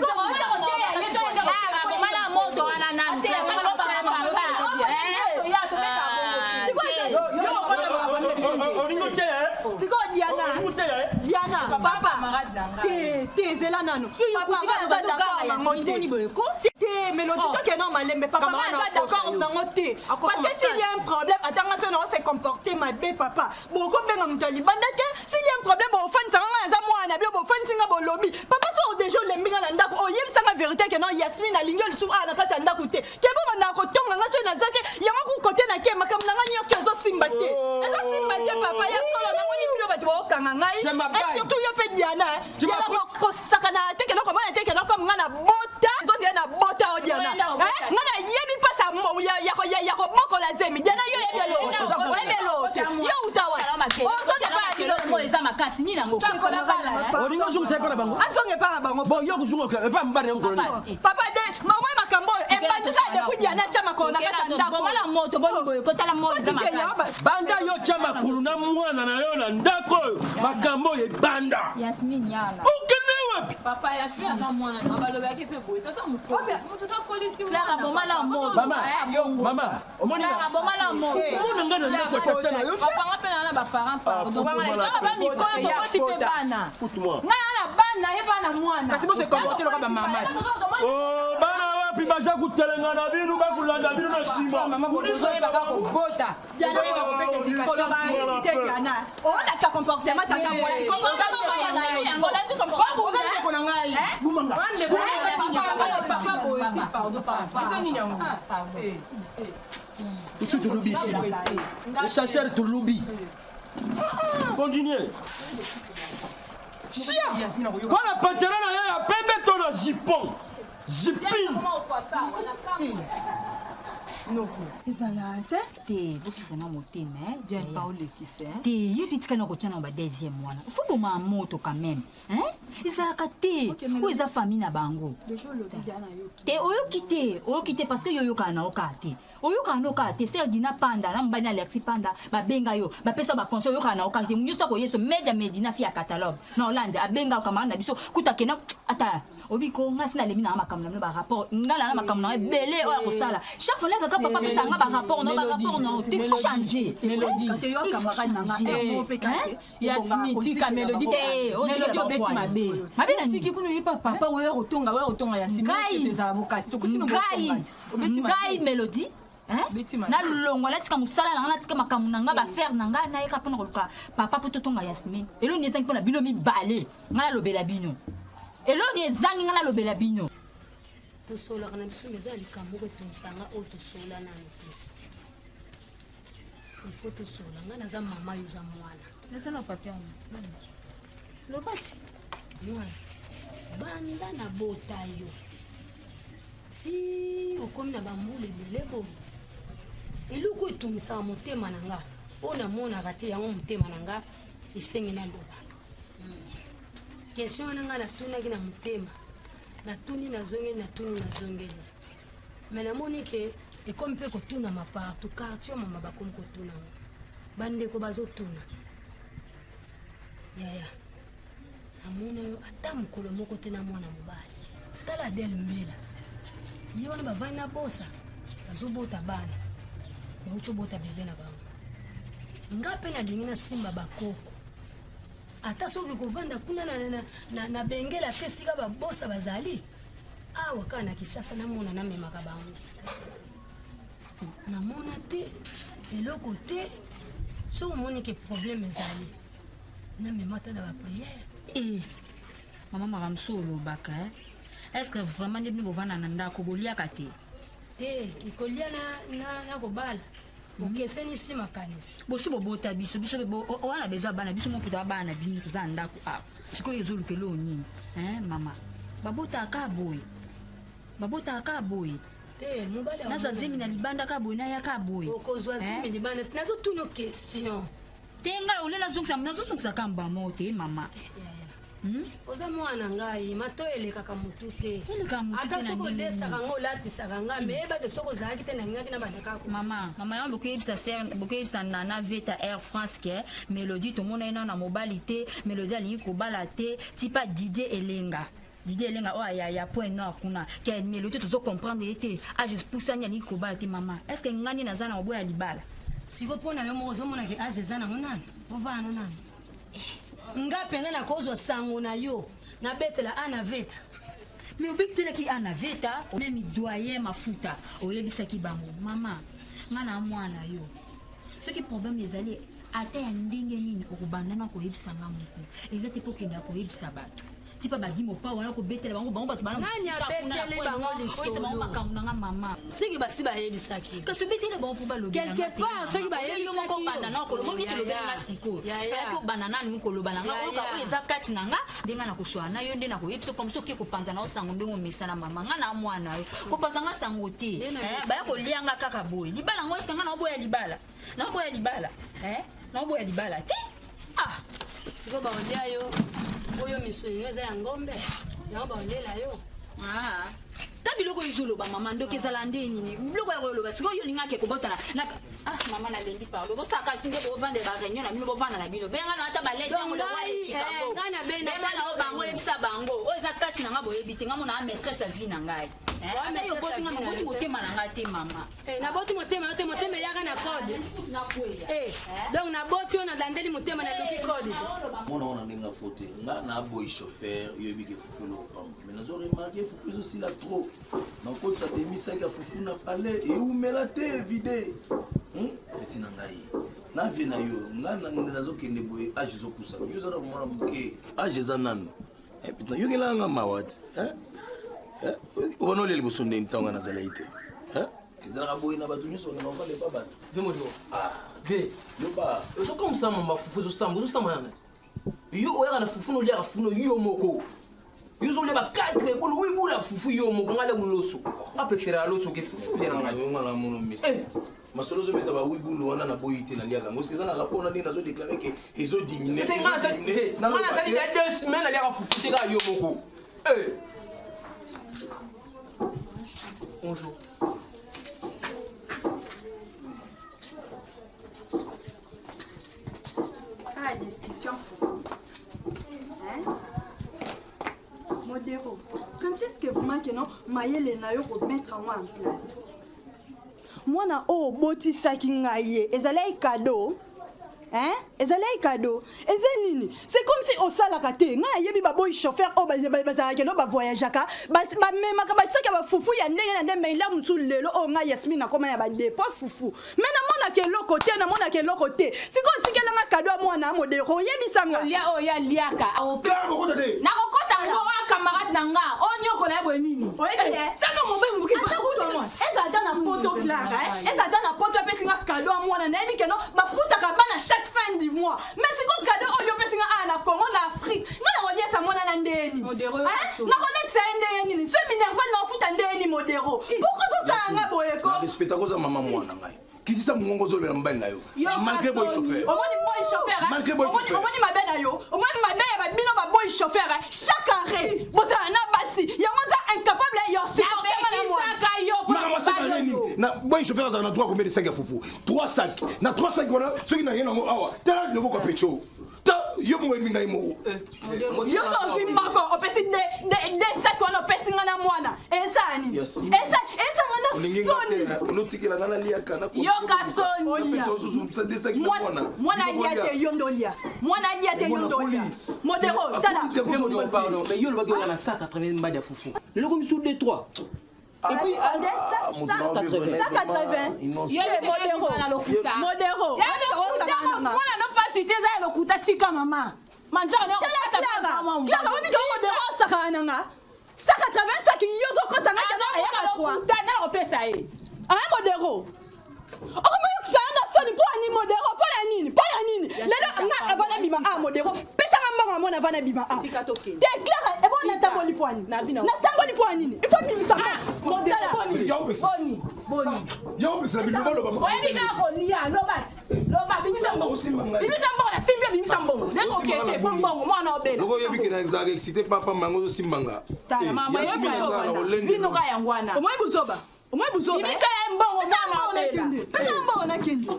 Te zela nanu. Papa nga naza d'accord nango te. Te Mélodie tokende na malembe papa nga naza d'accord nango te. Parce que s'il y a un problème ata nga so na se comporter mabe papa. Bokobenga moto ya libanda te. S'il y a un problème bofandisaka nga naza mwana bio bofandisi nga bolobi. Papa so déjà olembi nga na ndako oyebisa nga vérité que non Yasmine alingi yo lisusu awa na kati ya ndako te. Ke bobandaka kotonga nga soki naza te yango ku kote na ke makambo na nga nyonso ezosimba te. Ezosimba te papa ya solo namoni bino bato baokanga ngai. Et surtout yo mpe Diana. Diana kosakana te ke nakomona te ke nakomi nga na bota ezondela na bota o Diana. Nga nayebi mpasi ya kobokola zemi Diana yo oyebi eloko oyebi eloko te yo uta wapi ozonga epai ya Oyo eza makasi nini yango olingi ozongisa epai na bango azonga epai na bango bon yo kozonga epai mobali na mokolo nini papa de mama makambo oyo ebandi kaka depuis Diana atya makolo na kati ya ndako bomala moto boni boye kotala moto eza makasi banda yo tya makolo na mwana na yo na ndako oyo makambo oyo ebanda Yasmine yala okende wapi Papa Yasmine aza mwana na balobaki mpe boye toza mokolo moto akolisi Clara bomala moto mama mama omoni Clara bomala moto omona ngai na ndako ya tata na yo papa nga mpe na na baparent pardon kaka bamikolo tokoti mpe bana Foutre-moi. ngai na na bana ye bana mwana Kasi bose comporter lokola bamama ti. Oh, bana wapi baza kotelenga na bino bakolanda bino na nsima Mama bozoyeba kaka kobota ozoyeba kopesa éducation koloba mingi te Diana olakisa comportement tata mwasi comportement na yo olandi comportement oza ndeko na ngai Oza ndeko na ngai, eza nini yango? papa boye te pardon papa Eza nini yango? Uchi tulubi ici. Les chasseurs tulubi. Continuez. Sia! Kwa na pantalon na yo ya pembe to na jupon. Jipin. ezala te te bokisa na motema eh, Diane yaya. pa olekisa te ye mpe tikali na kotya na ba deuxième wana fo boma moto quand même hein? ezalaka te oyo eza famille na bango deja olobi Diana yoki te oyoki te oyoki te parce que yo oyokaka na yo kaka te oyokaka na yo kaka te ser dina panda na mobali na alexi panda babenga yo bapesa baconseil oyokaka na yo kaka te nyonso akoyebiso media medina fi ya catalogue na hollande abenga yo camarade na biso kuta akenda ata obiko nga si nalemi nanga makambo na bino barapport nga nanga makambo nanga ebele oyo akosala chaque fois kaka papa apesa nga barapport na barapport na il faut changer Kate yo camarade na nga yango mpe kate Yasmine tika Mélodie Te, oyo Mélodie tika obeti bango mabe Mabe na nini? tiki kuna oyebi pa papa oyo kotonga oyo kotonga Yasmine Ngai. ezala bokasi tokuti no ngai obeti mabe ngai mélodie hein? Obeti mabe. nalongwa natika mosala na nga natika makambo na nga bafere na nga nayeka mpona koluka papa mpo totonga yasmine eloni ezangi mpona bino mibale ngai nalobela bino eloni ezangi ngai nalobela bino tosololaka na biso mais eza likambo moko etongisa nga oyo tosolola nanu te il faut tosolola nga naza mama yo oza mwana naza na papier loba ti mwana banda nabota yo ti okomi na bambula ebele boye eloko etungisaka motema na nga oyo namonaka te yango motema na nga esengi naloba question wana nga natunaki na motema natuni nazongeli natuni nazongeli me namoni ke ekomi mpe kotunama partout quartier mama bakomi kotuna ngo bandeko bazotuna yaya namona yo ata mokolo moko te na mwana mobali tala adele mbela ye wana bavandi na bosa bazobota bana bauti obota bebe na bango nga mpe nalingi nasimba bakoko ata soki kovanda kuna na, na, na, na bengela te esika babosa bazali awa kaka na kinshasa namona namemaka bango namona te eloko te soki omoni ke problème ezali namema ata na bapriere Eh, mama makambo so olobaka eh? est ce que vraiment nde bino bovanda na ndako boliaka te te kolia na, na, na kobala okesenisi makanisi bosi bobota biso biso mpe wana bezo ya bana biso moko toza bana na bino toza na ndako awa sikoyo ezoluka eloo nini eh, mama babotaka kaka boye babotaka kaka boye te mobali nazwa zemi na libanda kaka boye naya kaka boye okozwa zemi libanda nazotuna yo question te ngai ole nazongisa nazozongisa kaka mbamo te mama oza mwana ngai matoi elekaka motu te Elekaka motu ata te na soki ndenge olesaka nini? nga olatisaka nga me yebake soki ozalaki te nalingaki na bandaka mama mama yango bokoyebisa ser bokoyebisa nana veta air france ke mélodie tomona ye nano na mobali te mélodie alingi kobala te tipa didier elenga didier elenga oyo ya, ya point nord kuna ke mélodie tozo comprendre ye te age pusani alingi kobala te mama est ce que ngai nde naza na moboya libala siko mpo na yo moko ozomona ke age eza nango nani ovaa no nani Nga mpenza nakozwa sango na yo nabetela ana veta. Mais obetelaki ana veta meme doyen mafuta oyebisaki bango mama nga na mwana yo soki problème ezali ata ya ndenge nini okobanda na koyebisa nga moko eza te mpo okenda koyebisa bato tipa badimo pa wana kobetela bango bango bato Nani abeteli bango lisolo? bango makambo na nga mama Soki basi bayebisaki. Kasi obeteli bango mpo balobela Quelque part soki bayebisaki yo moko obanda na koloba yo. neti olobela nga Yaya. sikoyo Yaya. salaki obanda nanu koloba na nga Yaya. oyoka oyo eza kati na nga ndenge na koswala na yo nde nakoyebisa comme soki kopanza na yo sango ndenge omesana mama nga na mwana yo kopanza nga sango te Nde na Eh, mesana. baya kolia nga kaka boye libala yango eske nga naoboya libala naoboya libala Eh, naoboya libala te ah Sikoyo baolia yo oyo misuni no eza ya ngombe yango baolela yo. Ah. Ta biloko oyo ezoloba mama ndoki ezala nde nini biloko ya koloba sikoyo yo olingaki kobotana na ah mama nalembi parlo bosaka kasi nde bovandela bareunion na bino bovanda na bino benga na ata balete Donc yango ngai, eh, ngai na benga benga na yo bango oyebisa bango oyo eza kati na nga boyebi te nga mona maîtresse ya vie na ngai Eh, Wa ata yo maîtresse oboti ya nga vie na moboti yo te. motema na ngai te mama Eh, naboti motema yo te motema eyaka na code Eh, donc naboti oyo nalandeli motema naluki code mona wana ndenge afo te nga naboyi chauffeur yoyebi ke fufu eloko pamba mais nazo remarke fufu ezosila trop nakotisa demisaki ya fufu na palais eumela te evide peti na ngai na vie na yo nga nazokende boye age ezopusana yo oza na komona moke age eza nanu yokelaka nga mawa te obana olia liboso ndeni ntango nga nazalaki te ezalaka boye na bato nyonso na ovanda epa bato Ve modero. Ve. Loba. Ozokomisa mama fufu ozosamba ozosamba nana. Yo oyaka na fufu noliaka fufu no yo moko. Yo ozolia ba 4 ebulu wi bula fufu yo moko nga lia loso. Nga préférera loso ke fufu vela ngai. Yo nga na mono misi. Masolo ozobeta bawibulu wana naboyi te naliaka yango soki eza na rapport na ndenge nazodeklare ke ezodimine Ese nga nazali da 2 semaines naliaka fufu te kaka yo moko. Eh. Bonjour. Ah, discussion fufu. Hein? Modero, quand est-ce que vraiment que non, mayele na yo ko mettre yango en place? Mwana oyo obotisaki ngai ye, ezalaki cadeau? Hein? Ezalaki cadeau? Eza nini? C'est comme si osalaka te. Ngai nayebi baboyi chauffeur oyo bazalaka no bavoyageaka, bamemaka basaki ya bafufu ya ndenge na ndenge, mais ila mosusu lelo oyo ngai Yasmine nakoma na badepo fufu. Mais namonaka eloko te, namonaka eloko te. Sikoyo otikelanga cadeau ya mwana ya Modero, oyebisa nga. Olia oyo aliaka. Nakokota ngo oya camarade na nga. Oyo nyokola ye boye nini? Oyebi ye? Tanga mobali mobuki. Ata kutu ya mwana. Ezala ata na poto Clara, eh? Ezala ata na poto apesi nga cadeau ya mwana, nayebi ke no bafutaka bana chaque fin du mois. Mais sikoyo cadeau oyo opesi nga awa na Congo na Afrique, nga nakoliesa mwana na ndenge nini? Modero yo Hein? kaso. Nakoletisa ye ndenge nini? So minerval nakofuta ndenge nini Modero? Pourquoi tosala nga boye ko? Na respectaka oza mama mwana ngai kitisa mongongo ozolobela mobali na yo malgré boy chauffeur omoni boy chauffeur hein? Malgré boy Omoni- chauffeur. omoni mabe na yo omoni mabe ya babino baboy chauffeur hein? Chaque arrêt bozala na basi yango oza incapable ya supporter nga na mwana makambo aseka ye nini na boy chauffeur azala na droit combien de sac ya fufu 3 sac na 3 sac wana soki na ye nango awa tala loboko ya pecho ta yo mongo yebi ngai moko yo so ozwi moko opesi de sac wana opesi nga na mwana esala nini esanga na soni onotikela nga naliaka Yoka soni. mwana alia te yo nde olia mwana alia te yo nde olia modero tala Ve modero pardon, mais yo olobaki oyo na 180 mbadi ya fufu. Lelo komi su 2 3. Et puis, Ah, 180. Modero. Modero. Mwana no pasi te eza ya lokuta tika mama. Manzaka na Clara, Clara, oyebi ke modero osakana na nga 180 saki yo ozokosa nga te ayaka 3 na kopesa ye aya modero okomoyokisa na soni mpo ani modero mpo na nini mpo na nini lelo nga avant nabima a modero pesanga mbongo ya mwana avant nabima a te Clara ebo natamboli mpo ani natamboli mpo ani il faut bimisa Boni, boni. Oyebi kaka kolia loba ti loba bimisa mbongo bimisa mbongo na simbi bimisa mbongo ndenge okende fo mbongo mwana obela loko oyebi ke nazalaka excité papa mango ozosimbanga Tala, mama, yoka vino ka yango wana omoi buzoba omoi buzoba Bimisa ye mbongo Pesa mwana mbongo obela. nakende pesa mbongo nakende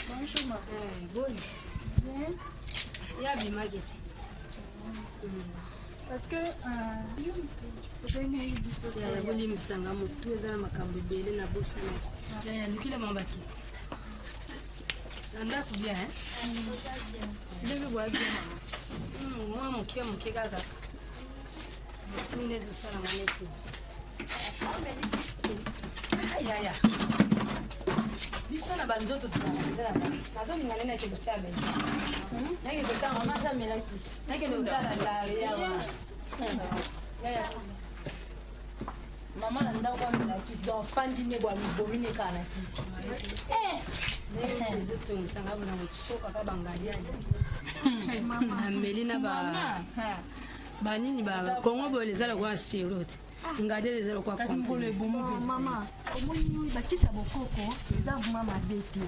Bonjour, ma. Boni. Ye abimaki te. Parce que yo moto obengai biso. Yaya bolimbisanga motu eza na makambo ebele nabosanaki. Yaya lukila mwa bakiti. Na ndako bien hein? Ndenge boya bien mama. Mwa moke moke kaka. Motu nde ezosalanga neti. Yaya. Biso na banzoto nazolinga nde nake kosala bezi. Nake kotanga mazamelakisi. Nake kotala laria wana. Yaya. Mama na ndako amela kisi donc afandi nde bwa mibomi ne kaka na kisi. Ezotongisanga bona kosokaka bangaliani. Ameli na ba banini ba Congo boye eza lokola sirop te. Ngadi eza lokola Kasi mokolo ebomi mama omoni bakisi ya bokoko eza vraiment mabe te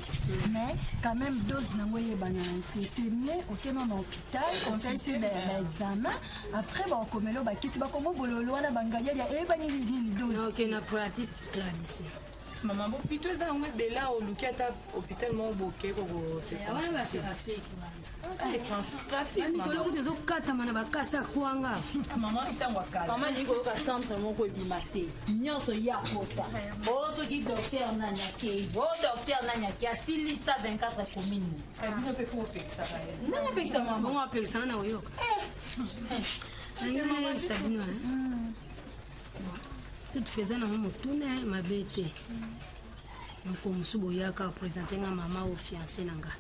mais quand même dose nango eyebana te c'est mieux okende na hôpital osalisi baexamen après bakokomela bakisi bakongo bololo wana bangadiadia eyebani nini dose ok na pratique tradition Mama bopito eza yango ebele awa oluki ata hôpital moko boke wana batrafiki wana kutu ezokatama na bakasi ya kwanga mama ntango akala mama alingi koyoka centre moko ebima te nyonso ye akota o soki docteur nani akei o docteur nani akei asilisa 24 commune bino mpe fo opekisaka ye nani apekisa mama bongo apekisanga na koyoka nalingi nayebisa bino toute faisant nango motuna mabe te mokolo mosusu boyaka opresente nga mama o fiance na nga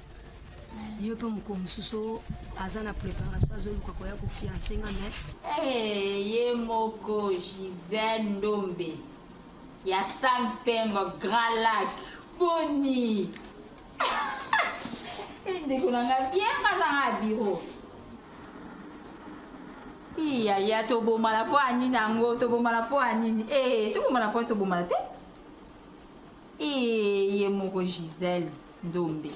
yo mpe mokolo mosusu aza na préparation azoluka koya kofiance nga me Hey, ye moko Gisèle Ndombe ya Sampengo Grand Lac boni ndeko na nga bien azanga ya bureau yaya tobomana mpo ya nini yango tobomana mpo ya nini eh, tobomana mpo tobomana te eh, ye moko Gisèle Ndombe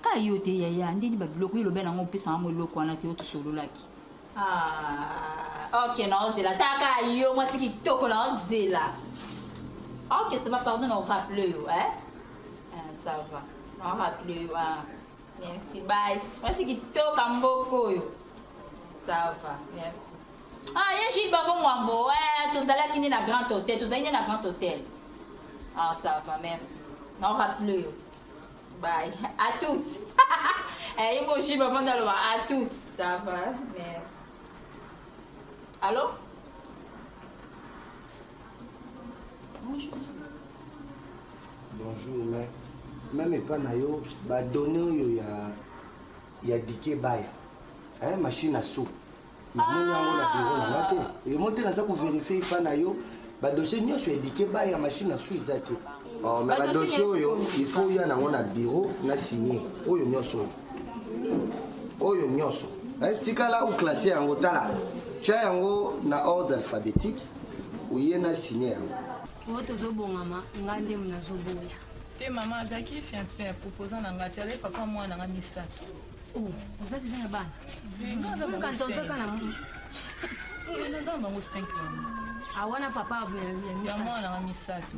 ka yo te yaya ndeni babiloko yo lobe nango opesanga mo eloko wana te oyo tosololaki Ah, ok naozela taka yo mwasi kitoko naozela ok ça va pardon na orappele yo eh? Ah, ça va na orappele yo ah. merci bye mwasi kitoko ya mboka oyo ça va merci ah ye Gilles Bavo Mwambo eh, tozalaki nde na grand hôtel tozali nde na grand hôtel ah ça va merci na orappele yo bye à toutes eh, ye mo Gilles Bavo nde aloba à toutes ça va merci allô bonjour Bonjour, mais même epa na yo badonne oyo ya ya dike baya eh, machine à sous namoni yango na bureau na nga te yo mo te naza koverifie epa na yo badossier nyonso ya dike baya machine à sous eza te oh, mais badossier oyo il faut oya nango na bureau na signe oyo nyonso oyo oyo nyonso eh, tikala oclasse yango tala tya yango na ordre alphabétique oye na signe yango oyo tozobongama nga nde nazoboya te mama azalaki fiancé ya proposant na nga te azali papa mwana na nga misato oh, oza deja na bana okanisa ozaka na naza na bango 5 mama awana papa ya mwana na nga misato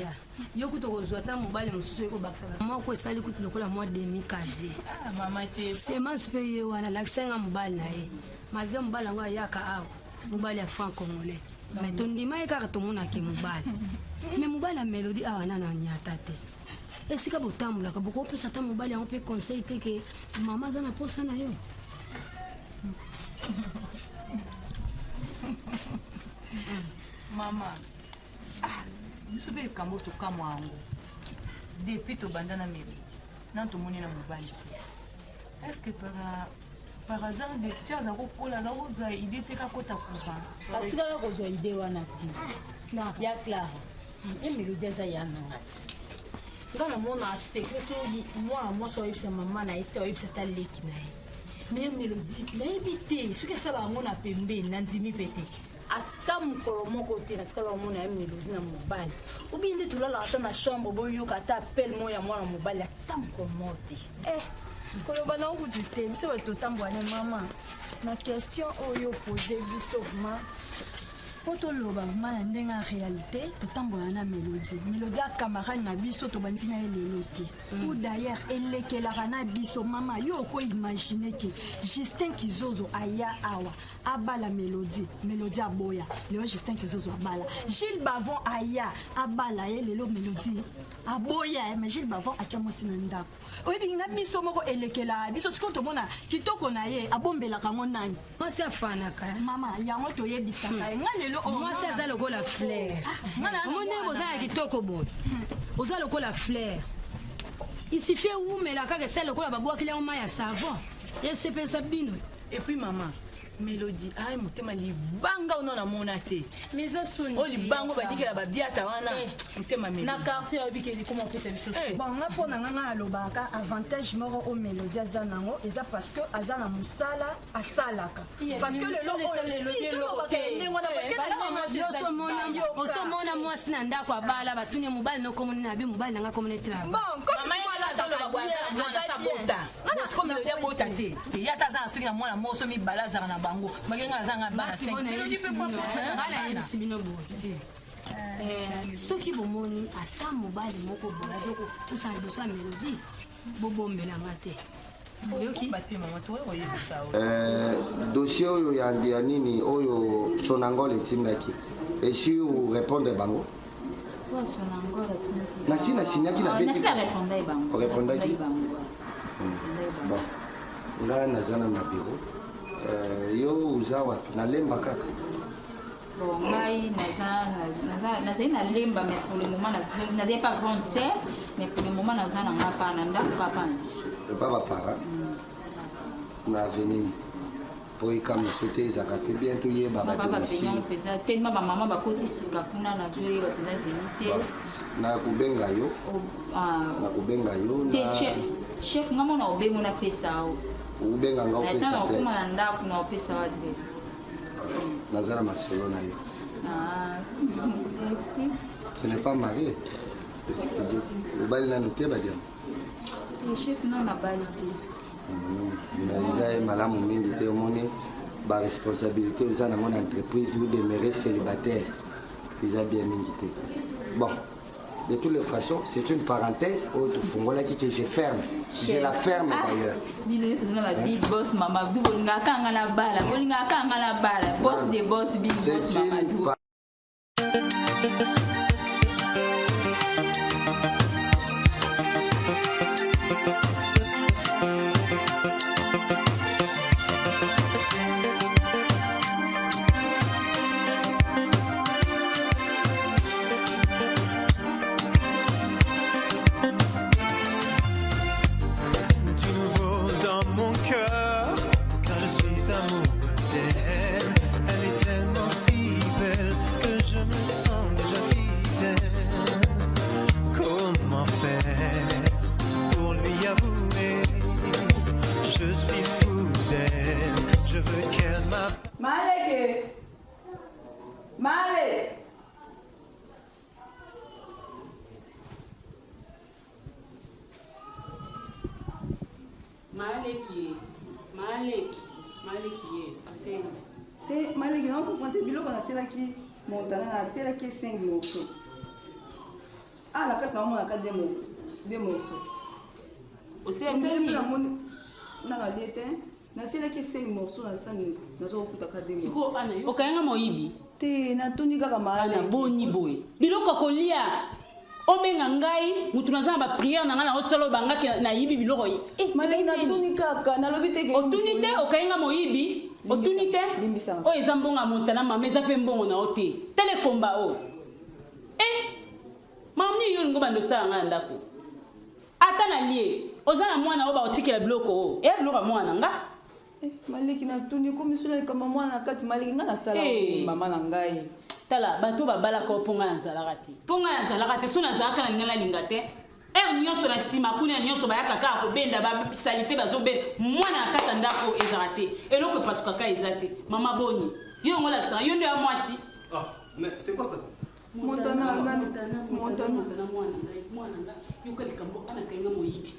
ya yo kutu okozwa ata mobali mosusu oye kobakisa moko esali kutu lokola mwa demi casier mama te semence mpe ye wana lakisa nga mobali na ye malgré mobali yango ayaka awa mobali ya franc congolais mais tondima ye kaka tomonaki mobali mais mobali ya mélodie awa nano anyata te esika botambolaka bokopesa ata mobali yango mpe conseil te ke mama aza na posa na yo mama ah, biso mpe likambo tokamwa yango depuis tobanda na mélodie nano tomoni na mobali te est ce que par, par hasard de ti aza kokola aza kozwa idée te kakota couvent atikala kozwa idée wana te ya clara ye mélodie aza ya nanga te nga namona secret so mwana mwasi oyebisa mama na ye te oyebisa ata leki na ye mais ye mélodie nayebi te soki asala yango na pembeni nandimi mpe te ata mokolo moko te natikala komona ye mélodie na mobali obi nde tolalaka ata na chambre boyoka ata appel moko ya mwana mobali ata mokolo moko te eh, koloba na kutu te biso bato totambola na mama Na question oyo pose biso vraiment mpo toloba vraiment na ndenge ya réalité totambola na mélodie mélodie ya camarade na biso tobandi na ye lelo te mm. ou d'ailleurs elekelaka na biso mama yo okoimagine ke justin kizozo aya awa abala mélodie mélodie aboya lelo justin kizozo abala gilles bavon aya abala ye lelo mélodie aboya ye mais gilles bavon atya mwasi na ndako oyebi na biso moko elekela biso sikoyo tomona kitoko na ye abombelaka yango nani mwasi afanaka eh. mama yango toyebisaka ye nga lelo oh, mwasi aza lokola fleur ah, omoni ndenge boza ya kitoko boye oza lokola fleur isifi ewumela kaka esali lokola babwakeli yango mai ya savon esepelisa bino et puis mama melodie ai motema libanga ono namona te oyo libanga oyo banikela babiata wana eh. motema na quartier oyebi ke likoma opesa biso eh. bon nga mpo na nga nga alobaka avantage moko oyo melodie aza nango eza parce que aza na mosala asalaka parce que lelo oyo si tolobaka ndenge wana parce que osomona mwasi na ndako abala batuni mobali nokomoni na bi mobali nanga komoni travail bon comme si siko melodi abota te ye ata aza na soki na mwana moso mibale azalaka na bango make ngai aza ngai bana nayebisi bino boye eh, soki bomoni ata mobali moko boye aza kopusa liboso ya melodi bobombela nga te oyoki eh, dossier oyo ya nini oyo sonangol etindaki esi orépondre bango nasi nasignaki na beti orépondaki bon nga naza na na bureau euh, yo oza wapi nalemba kaka bon ngai nazali na lemba mais pour le moment nazali pas grande sœur mais pour le moment naza na nga pa na ndako kaka pa na biso epa bapara na avenue po ekamwiso te ezalaka mpe bien toyeba badomicile mpenza telema bamama bakoti sika kuna nazoyeba mpenza veni te nakobenga yo oh, ah. nakobenga yo te chef chef nga mona obengo napesa yo obenga nga opesa adresse na ndako na opesa yo adresse naza na masolo na yo ah, merci tu n'es pas marié excusez obali nanu te badiama chef non nabali te Mais eza ye malamu mingi te omoni ba responsabilité oza nango na entreprise ou demeurer célibataire eza bien mingi te bon de toutes les façons c'est une parenthèse oyo tofungolaki que je ferme je la ferme ah, d'ailleurs bino nyonso toza ba big boss mama du bolingaka nga na bala bolingaka nga na bala boss de boss big boss mama Du nouveau dans mon cœur, car je suis amoureux d'elle. Elle est tellement si belle que je me sens déjà fidèle. Comment faire pour lui avouer Je suis fou d'elle, je veux qu'elle m'appelle. Maleke Male Maleki, maleki, maleki ye, asengi. Te maleki na comprendre te biloko natielaki montana natielaki ye 5 morceaux. Ah na kati naomonaka deux morceaux. Osi asali? Namoni nanga lie te. Natielaki ye 5 morceaux na sani nazo kokutaka deux morceaux. Sikoyo Ana, yo okayanga moyibi? Te natuni kaka maleki. Ana boni boye. Biloko ya kolia obenga ngai mutu naza na ba prière na ngai naosala oyo bangaki nayibi biloko eh, maleki natuni kaka nalobi te otuni te okayi nga moyibi otuni te oyo eza mbongo ya montana mama eza mpe mbongo na yo te tala ekomba oyo e mama nini yo olingi obanda osala ngai na ndako ata na lie oza na mwana oyo baotikela biloko oyo eya biloko ya mwana nga Eh, maleki natuni ekomi solo likambo mwana na kati maleki ngai nasala eh. mama na ngai tala bato babalaka mpo ngai nazalaka te mpo ngai nazalaka te so nazalaka na linga nalinga te heure nyonso na nsima kuna ya nyonso bayaka kaka kobenda basalite bazobenda mwana na kati ya ndako ezalaka te eloko epasukaka eza te mama boni yo yango olakisaka yo nde ya mwasi ah, mais c'est quoi ça montana montana mwana nga yoka likambo ana kainga moyibi.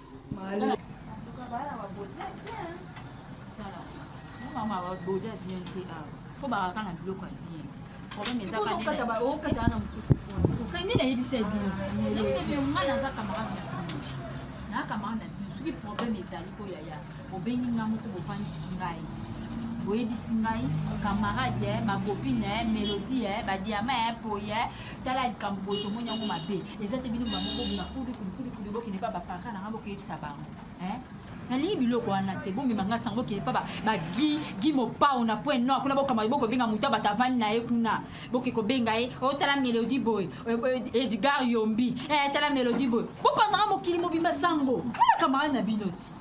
Mama baboda bien te awa. Fo bakaka na biloko ya bien. Problème eza Sikoyo kaka okata ba- okata wana mokusi mpona nde nayebisa ye bino Nayebisa bino nga naza camarade na bino. Na camarade na bino soki problème ezali ko yaya bobengi nga moko bofandisi ngai. Boyebisi ngai camarade ye ma copine ye mélodie ye ba diamant ye poye ye tala likambo boye tomoni yango mabe eza te bino bango bobima kudu kudu kudu kudu bokende pa ba parents na ngai bokoyebisa bango. Hein? Nalingi biloko wana te bomema nga sango bokende pa ba gi gi mopao na point noir kuna bokama bokobenga moto bato avandi na ye kuna boke kobenga ye otala oh, melodie boye eh, eh, edgar yombi eh, tala melodie boye bopanzaka mokili mobimba sango wana camarade na bino ti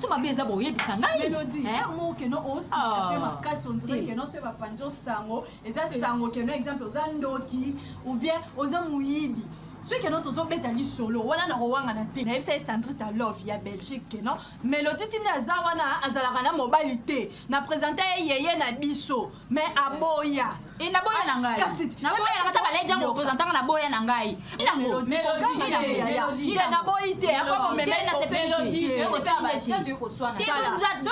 so mabe eza boyebisa ngai melodie yango keno osika mpe ah. makasi ondire keno soki bapanzi osango eza sango keno exemple oza ndoki ou bien oza moyibi soki keno tozobeta lisolo wana na kowangana te nayebisa ye sandrita love ya belgique keno melodie tindi aza wana azalaka na mobali te na presente ye yeye na biso mais aboya e naboya na ngai naboya na kata baleja ngo presente nga naboya na ngai naboyi te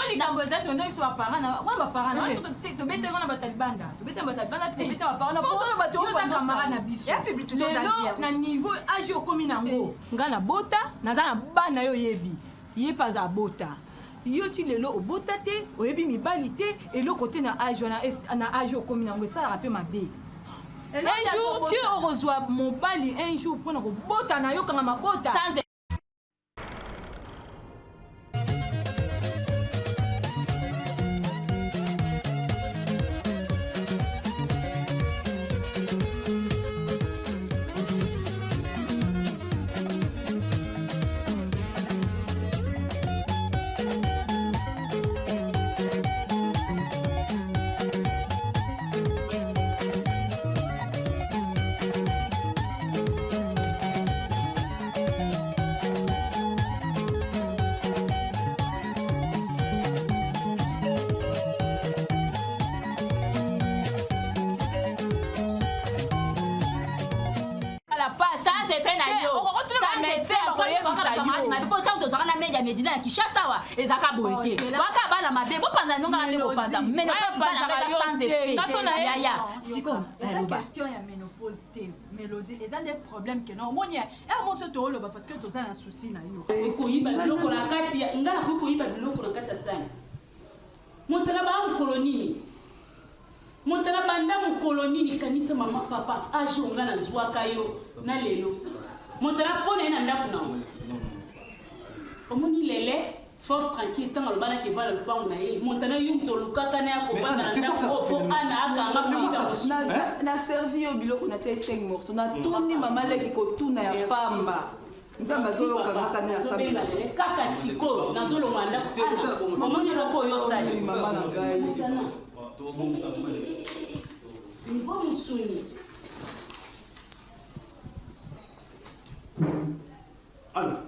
likambo eza tondo biso baparent wana baparent tobetaka na batalibanda tobetaka batalibanda tobeta baparent na camarade na biso lelo na niveau age okomi nango ngai nabota naza na bana yo oyebi ye mpe aza abota yo ti lelo obota te oyebi mibali te eloko te na age wana na age okomi nango esalaka mpe mabe un jour ti okozwa mobali un jour mpona kobota na yo kanga mabota. Sans effet na yo sans effet akoyebisa yo po ntango tozalaka na media medina ya kinshasa awa ezalaka boye te waka bana mabe bopanza nonga nde bopanza menopause bana nga eza sans effet yaya sikoyo eza question ya ménopause te mélodie eza nde problème ke non omoni heure moso tooloba parce que toza na souci na yo koyiba biloko na kati ya nga nakoki koyiba biloko na kati ya sani moto na baa mokolo nini Moto na banda mokolo nini kanisa mama papa age oyo nga nazwaka yo na lelo moto na mpo na ye na ndako na yo omoni lele force tranquille ntango alobanaki evanda lopango na ye moto na yo moto olukaka na ya kovanda na ndako oyo mpo ana akanga moyita mosusu na servi yo biloko natia 5 morceau natuni mama leki kotuna ya pamba nzambe azoyoka kaka nde asambela kaka sikoyo nazolongwa ndako omoni eloko oyo osali mama na ngai niveau mosuni Anna,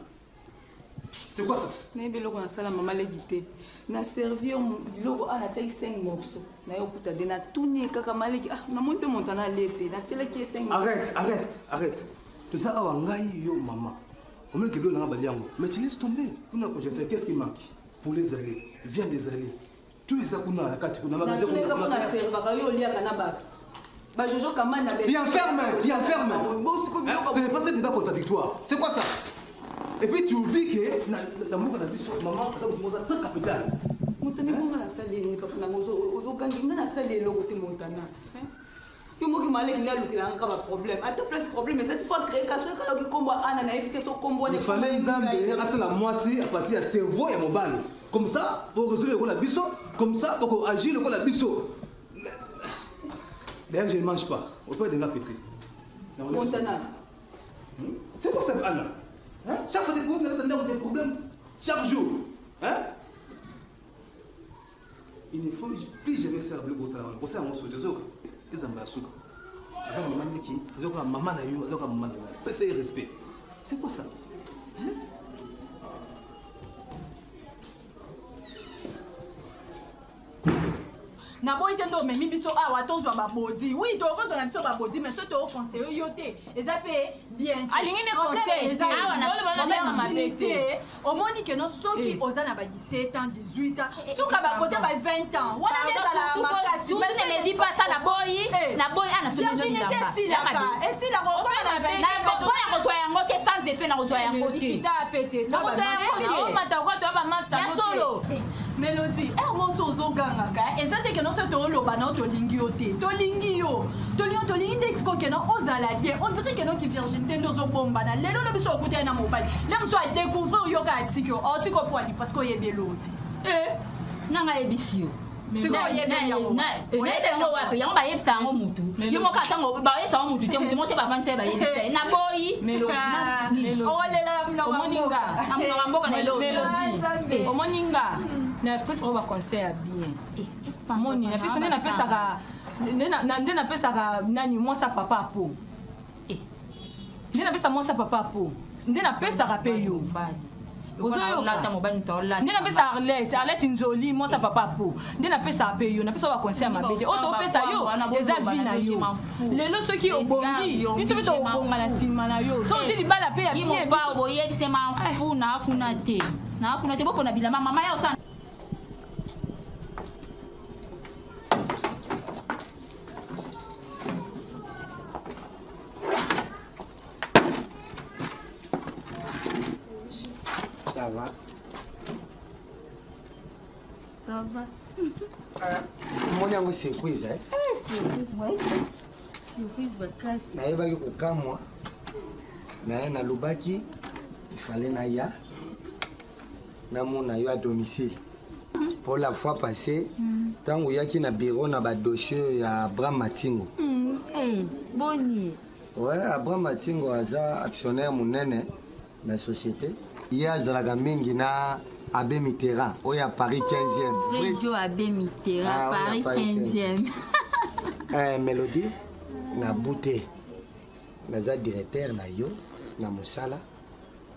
c'est quoi ça nayebi eloko nasala mama leki te na servir biloko a natiaki 5 morceau naye okuta de natuni ye kaka maleki ah namoni mpe moto ana alie te natielaki ye 5 Arrête, arrête, arrête. Toza awa ngai yo mama. Omoni ke biloko nanga balia yango. Mais tu laisses tomber. Kuna congélateur, qu'est-ce qui manque? Poulet ezali, viande ezali. Tout eza kuna na kati kuna magasin kuna. Natuni kaka na servaka yo oliaka na bato. Ba Jojo Kamani na Tu enfermes, tu enfermes. Hein, Ce n'est pas ce débat contradictoire. C'est quoi ça? Et puis tu oublies que na na mboka na biso maman aza moto moko aza très capital. Montana ebonga nasali nini papa nanga ozogangi nga nasali eloko te Montana. Yo moki maleki nde alukelaka kaka ba problème ata place problème eza ti faut créer ka soki ayoki kombo ya Anna nayebi te so kombo wana Il fallait Nzambe asala mwasi à partir ya cerveau ya mobali. Comme ça, pour résoudre lokola biso, comme ça pour agir lokola biso. D'ailleurs, je ne mange pas. Auprès de nga petit. Montana. C'est quoi ça, Anna hein? Chaque fois des problèmes, des problèmes. Chaque jour. Hein? Il ne faut plus jamais faire biloko osala wana kosala yango soki ozoyoka ezamba ya suka aza mama ndeki azoyoka mama na yo azoyoka mama na ngai pesa ye respect c'est quoi ça hein? Naboyi te nde. omemi biso awa tozwa babodi oui tokozwa na biso babodi mais soki tokoconseille yo te eza mpe bien te. Alingi nde Problème conseil eza te. Awa na- problème problème ya mabe te. virginité, omoni ke no soki oza na ba 17 ans 18 ans suka bakote ba 20 ans wana nde ezalaka makasi Surtout ne me dis pas ça naboyi naboyi ah nasombi virginité esilaka esilaka okoma na 25 ans nakoya kozwa yango te sans effet nakozwa yango te Nakozwa yango te. Ya solo. Melodie, heure moko ozogangaka eza te keno so tooloba na yo tolingi yo te tolingi yo tolingi yo tolingi nde sikoyo keno ozala bien on dirait keno ki virginité nde ozobombana lelo lobi so okutani na mobali le mosusu adécouvrir yo kaka atiki yo aotiki opwani parce que oyebi eloo te Eh, nanga ayebisi yo Sikoyo oyebi yango. nayebi yango wapi yango bayebisa yango mutu yo moko atango bayebisa yango mutu te mutu moko te bavandisa ye bayebisa ye naboyi olela omoni nga Na monoko ya mboka na eloko. Mélodie, omoni nga napesaka yo baconseil ya bien omoni napesa nde napesaka nde napesaka nani mwasi ya papa apo nde napesa mwasi ya papa apo nde napesaka mpe yo Olata mobali moto aolata. nde napesa arlette arlette nzoli mwasi ya papa po nde napesaka mpe yo napesa baconseil ya mabe te oyo topesa yo eza vi na yo lelo soki obongi biso mpe tokobonga na nsima na yo soki ozwi libala mpe ya bien mobao boyebise mafu na kuna te na kuna te bopona bilamba mama ya osala Ça va. Ça va. omoni yango surprise eh? Surprise, ouais. Surprise makasi. nayebaki kokamwa naye nalobaki ifale naya namona yo a domicile pour la fois passée ntango oyaki na bureau na badossier ya abraham matingo Eh, boni. ouais abraham matingo aza actionnaire monene na société ye azalaka mingi na abbé mitterrand oyo ya paris 15e Vrai Joe Abbé Mitterrand, Ah, Paris oyo ya Paris 15e. Eh, mélodie nabu te naza directeur na yo na mosala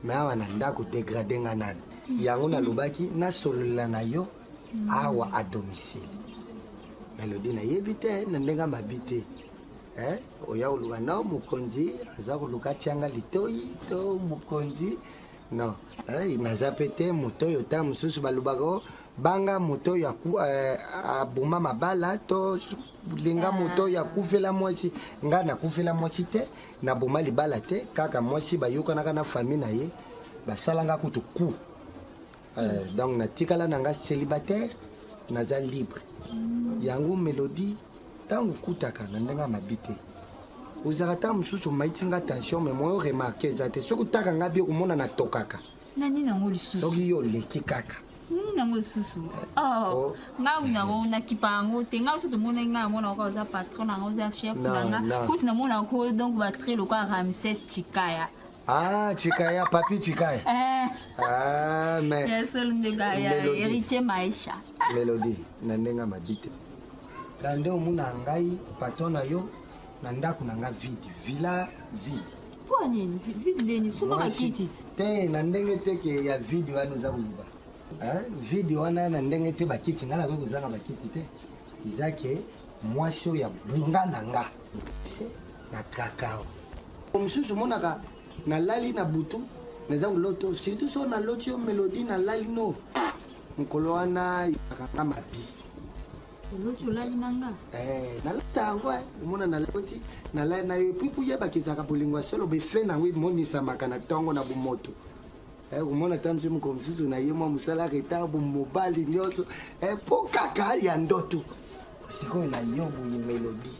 me awa na ndako degrade nga nani yango nalobaki nasolola na yo awa a domicile mélodie nayebi te na ndenge mabi te Eh, oya koluka no mokonzi aza koluka atianga litoi to mokonzi non eh, naza mpe te moto oyo ta mosusu balobaka o banga moto oyo eh, aboma mabala to linga moto oyo akufela mwasi ngai nakufela mwasi te naboma libala te kaka mwasi bayokanaka na famille na ye basalanga kutu ku donc natikala na nga célibataire naza libre yango mélodie ntango okutaka na ndenge ya mabe te ozalaka ntango mosusu omaiti nga tension mais moyo remarke eza te soki otaka nga bi okomona natokaka Na nini yango lisusu? soki yo oleki kaka Nini yango lisusu? Oh, nga nango nakipa yango te. Nga so tomonaki nga namona ko oza patron na nga oza chef na Non, nga. non. Kutu namona ko donc ba trait lokola Ramsès Chikaya. ah chikaya papi chikaya Eh, ah mais ya solo ndeka ya Mélodie. héritier Maisha. mélodie na ndenge ya mabe te na nde omona ngai patron na yo na ndako na nga vide villa vide Mpo nini? Vide ndeni somba Mwasi- bakiti. te na ndenge te ke ya vide wana oza koloba Hein? vide wana na ndenge te bakiti ngai nakoki kozanga bakiti te eza ke mwasi oyo abunga na nga se na krakao mosusu omonaka nalali na butu naza koloto surtout so naloti yo mélodie nalali no mokolo wana ezalaka nga mabi Oloti olali na nga. Eh, nalata yango eh. omona naloti nalali na yo epui mpo yebaka ezalaka bolingo ya solo befe na yango emonisamaka na ntongo na bomoto Eh, omona ata mosusu mokolo mosusu na ye mwa mosala retard bomobali nyonso Eh, mpo kaka ya ndoto sikoyo na yo boye melodie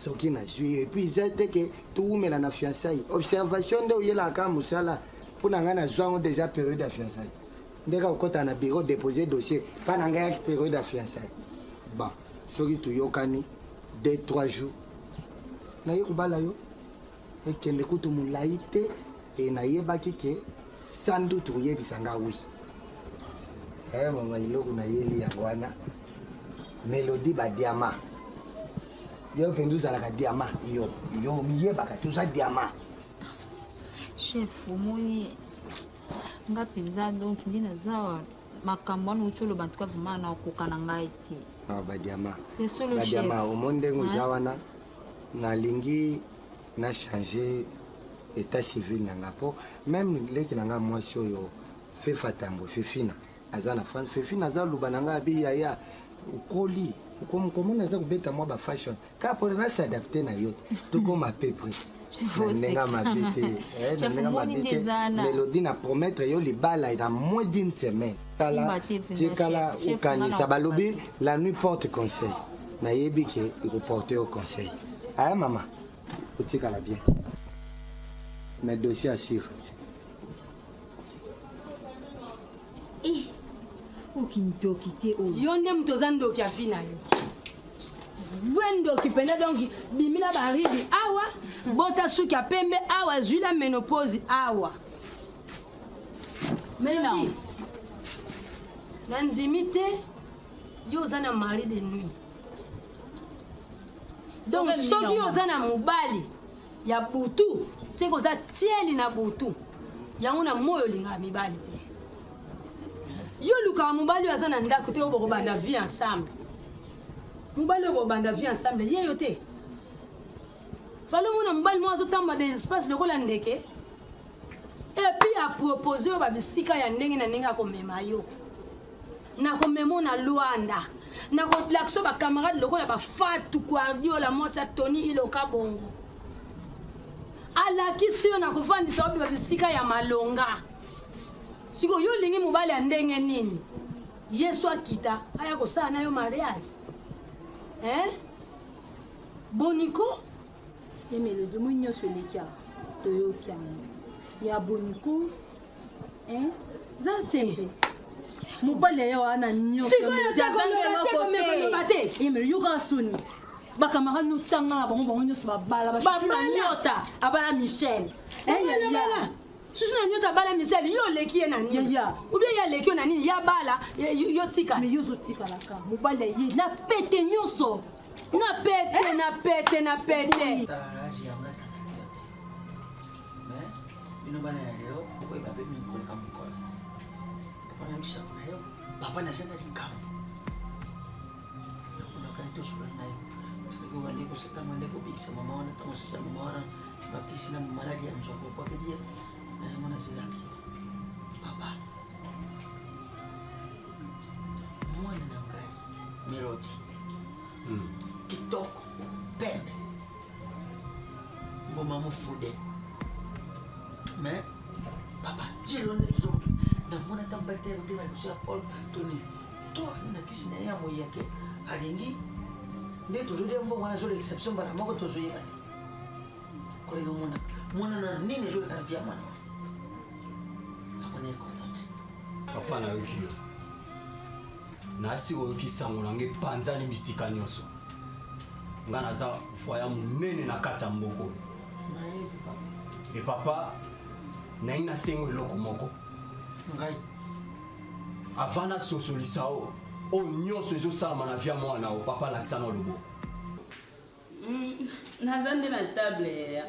soki nazwi yo epuis eza te ke towumela na fiançaille observation nde oyelaka kaka mosala mpo na ngai nazwa yango déjà période ya fiançaille nde kaka okɔta na bureau déposer dossier mpa na ngai yaki période ya fiançaille bon soki toyokani 2 3 jours naye kobala yo ekende kutu molai te e nayebaki ke sans doute koyebisa nga wi eh, mama eloko nayeli yango wana mélodie badiama yo mpenza ozalaka diama yo yo miyebaka te oza diama Chef, omoni nga mpenza donc nde naza makambo wana outi oloba en tout cas vraiment nakoka na ngai te. Ah, badiama Ya solo, badiama chef. omoni ndenge oza Hein? wana nalingi na change état civil na nga mpo meme leki na nga mwasi oyo fefa tambo fefina aza na france fefina aza luba na nga abi yaya okoli komona aza kobeta mwa bafashion kaka mpona nasadapte na yo tokoma peu près na ndenge ya mabe te Eh, na Chef, ndenge ya omoni mabe nde te eza wana. mélodie na promettre yo libala na moins d'une semaine Tala, Simba te mpenza, tikala chef. Chef, nga okanisa na balobi la nuit porte conseil nayebi ke ekoporte yo conseil aya mama otikala bien mais dossier à suivre okindoki te oyo yo nde moto oza ndoki ya vi na yo bwe ndoki mpenza donk bimila baridi awa bota suki ya pembe awa zwila ménopause awa melodi nandimi te yo oza na mari de nuit donc Problème soki nini oza na mobali ya butu seke oza tieli na butu yango na moi olingaka mibali te yo olukaka mobali oyo aza na ndako te oyo bokobanda vie ensemble mobali oyo bokobanda vie ensemble ye yo te fali omona mobali moko azotambola des espace lokola ndeke epuis apropose oyo babisika ya ndenge na ndenge akomema yo nakomema yo na luanda nakolakisa yo bacamarade lokola bafatu guardiola mwasi ya tony iloka bongo alakisi yo nakofandisa yo biba bisika ya malonga sikoyo yo olingi mobali ya ndenge nini yesu akita aya kosala na yo mariage eh? boniko ye melodi moi nyonso eleki awa toyoki yango ya boniko eh? za simple mobali ya ye wana Sikoyo te koloba te, komekoloba te. nyonso yoka soni bacamarade notanga na bango bango nyonso babala basusu na Babala. nyota abala michel Babala, bala. susu na nyota abala michel yo oleki ye na nini ubie ye aleki yo na nini ya bala yo tikala me yo ozotikalaka mobali ya ye na pete nyonso na pete na pete na pete bino bana ya lelo bokoyeba mpe mingi koleka mokolo papa nayebisaka na yo papa naza na likambo nakonakani tosololi na yo tikaki obande kosatanga nde kobikisa mama wana ntango osasa mama wana bakisi na maladi ya nzoko okwakeli ye na yango nazelaki yo papa mwana na ngai melodi kitoko pembe mboma mofude mais papa ti lelo nde tozo namona ata mobali te kotema liboso ya paul to nini to aza na kisi na ye ya moyeke alingi nde tozolia mbongo wana azolekisa biso mbala moko tozoyeba te koleka omona mwana na nini ezoleka na via mwana wana akona ekomona papa nayoki yo nasi oyoki sango na ngai epanzani bisika nyonso ngai naza voya monene na kati ya mboka oyo e papa nayi nasengo eloko moko ngai avant nasosolisa o oyo nyonso ezosalama na via mwana o papa alakisa na loboko Naza nde na table yaya.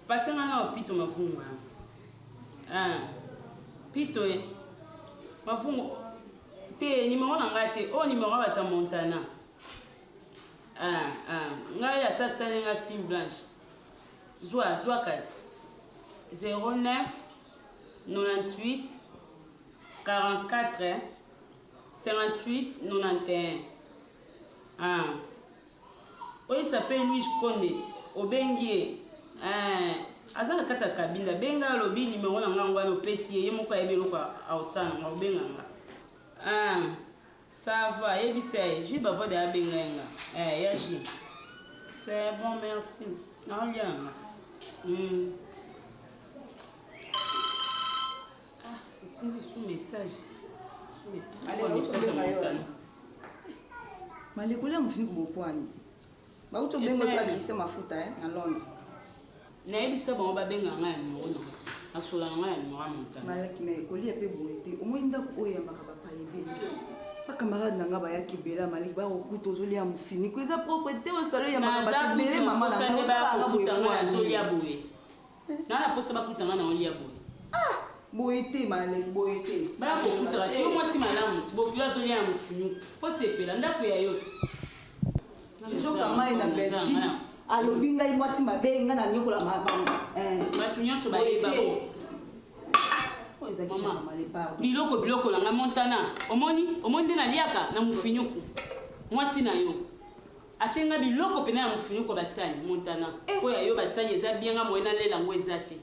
Pase nga nao pito mavungu yango. Ah. Pito eh. Mavungu te numero na nga te. Oyo numero ya bata Montana. Ah ah. Ngai asasali nga signe blanche. Zwa zwa kasi. 09 98 44 58 91. Ah. Oyebisa pe Luige Konde ti obengi ye eeh aza na kati ya cabine abenga alobi numero na nga yango wana opesi ye ye moko ayebi eloko akosala na nga obenga nga ah ça va yebisa ye Jules Bavode abenga ye nga eh ya Jules c'est bon merci naolia na nga hum. Ah, otindi su message. Message ya montana. Malekoli ya mofiniki bopwani. Bauti obengo epa glisse mafuta eh, na Londres. Nayebisa bango babenga ngai ya numero na nga. Nasola na ngai ya numero ya montana. Malaki mais kolia pe boye te. Omoni ndako oyo eyambaka bapaya ebele. Ba camarade na nga bayaki ebele ya maliki bakokuta ozolia mofiniko eza propre te osalo eyambaka bato ebele mama na ngai osalaka boye nazolia boye. Nga na posa bakuta nga na olia boye. Ah! Boye te male, boye te. Baya kokutaka si yo mwasi malamu ti bokilo azolia na mofunyuku po sepela ndako ya yo ti. Jojo Kamai na Belgique alobi ngai mwasi mabe ngai nanyokola mama. Bato nyonso bayeba bo. Mama, biloko biloko na ngai Montana omoni omoni nde naliaka na mofinyuku mwasi na yo atie ngai biloko mpena ya mofinyuku ya basani Montana oyo ya yo basani eza bien ngai moye nalela yango eza te.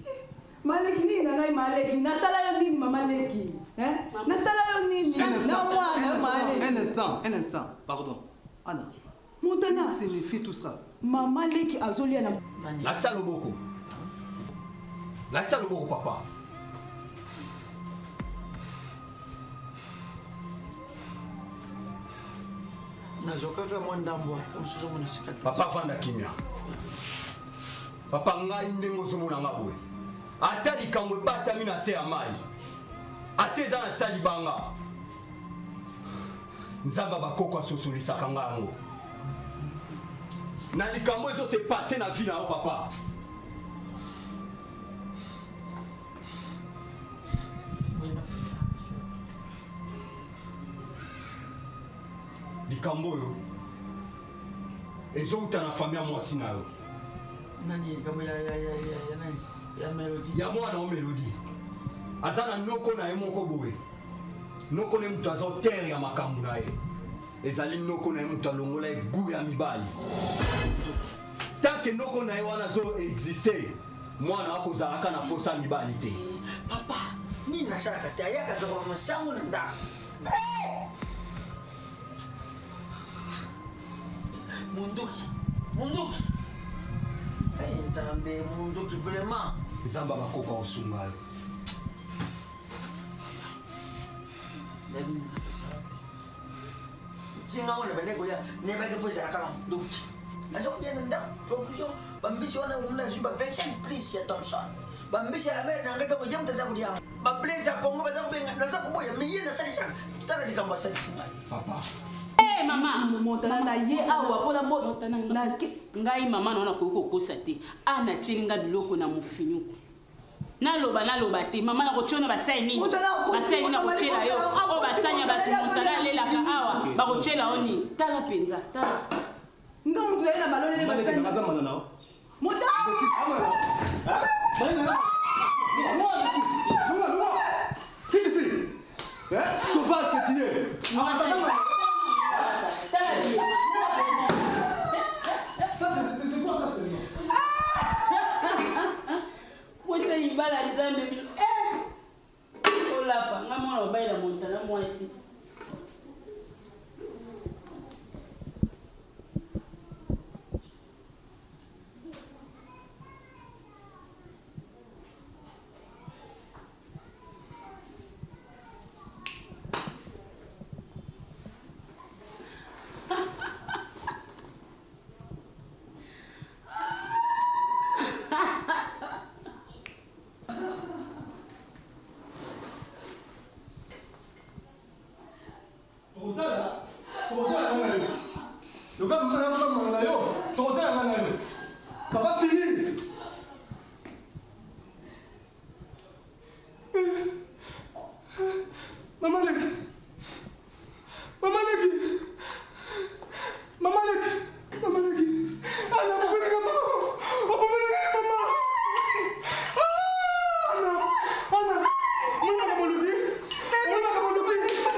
Maleki nini na ngai maleki nasala yo nini mama leki hein nasala yo nini na mwana yo maleki. Un instant, un instant, pardon. Anna. Montana. Signifie tout ça. Mama leki azolia na. Lakisa loboko. Lakisa loboko papa. Nazwa kaka mwa ndambo ata mosusu omona sika te. Papa vanda kimia. Papa ngai ndenge ozomona nga boye. Ata likambo ebatami na se ya mai. Ata eza na se libanga. Nzambe ya bakoko asosolisaka nga yango. Na likambo ezo se passer na vie na yo papa. Likambo oyo ezouta na famille ya mwasi na yo. Nani likambo ya ya ya ya ya nani ya Melodie. Ya mwana o Melodie. Aza na noko na ye moko boye. Noko ne moto aza auteur ya makambo na ye. Ezali noko na ye moto alongola ye gout ya mibali. Tant que noko na ye wana azo exister, mwana akozalaka na posa mibali te. Papa, nini nasalaka te ayaka azwaka masango na ndako. Eh! Munduki, munduki. Eh, Nzambe, munduki vraiment. Nzambe abakoka kosunga yo. Ntinga wana bande koya nayebaki fo ezala kaka ndoki naza kolia na ndako provision bambisi wana omona azwi ba 25 plus ya thomson bambisi ya la mere na ngai ntango ye moto aza kolia bablaise ya congo baza kobenga naza koboya me ye nasalisaka tala likambo asalisi ngai papa Hey, mama montana na ye awa mpona bo ngai mama na wana koki kokosa te ana atyeli ngai biloko na mofinyuku Naloba naloba te mama nakotia yo na basali nini? Basali nini nakotiela yo? Oyo basani ya bato montana alelaka awa bakotiela yo nini? Tala mpenza tala. Nga mutu naye na balolele basani. Sauvage que tu es. Ça, c'est quoi ça Mwasi libala nzambe bino eh olapa nga mwana mobali na montana mwasi Ça va finir. Maman Leki. Maman Leki. Maman Leki. Maman Leki. Ana bomelaka mama. Obomelaka ye mama. Ah, Ana. Ana. Monaka moluki. Monaka moluki. Ah,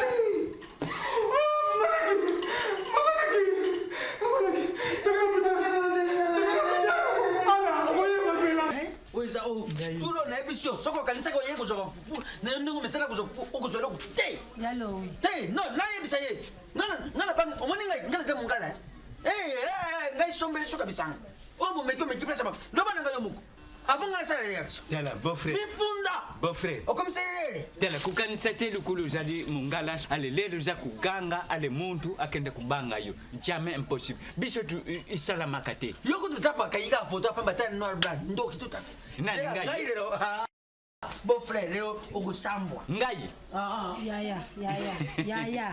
Maman Leki. Maman Leki. Maman Leki. Tokela mutu. Tokela mutu. Ana, okoyeba zela. oyo eza oyo tulo nayebisi yo soki okanisaki oye kozwa bafufu na yo ndenge omesana kozwa fufu okozwa eloko te te non nayebisa ye nga na bangi omoni ngai nga naza mongala eh, eh, eh, ngai sombele soka bisanga oyo bomeki omeki place loba na ngai yo moko avant ngai nasala réaction tala beau-frère mifunda beau-frère okomisa yelele tala kokanisa te lokolo ozali mongala ale lelo oza koganga ale muntu akende kobanga yo jamais impossible biso tu esalamaka te yo kutu tafa akangi kaka foto apamba ta noir blanc ndoki tout à fait Nani, ngai? ngai lelo ah, beau frère lelo okosambwa ngai yaya yaya yaya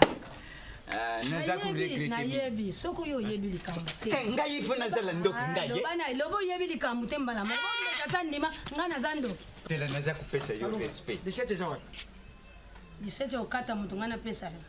Ah, naza koregrete nayebi soki oyo oyebi likambo te Eh, ngai ifo nazala ndoki, Ah, ngai, eh. loba na- loba oyebi likambo te mbala moko ndoki aza ndima ngai naza ndoki tela naza kopesa yo respect 17 eza wapi 17 okata moto ngai napesa yo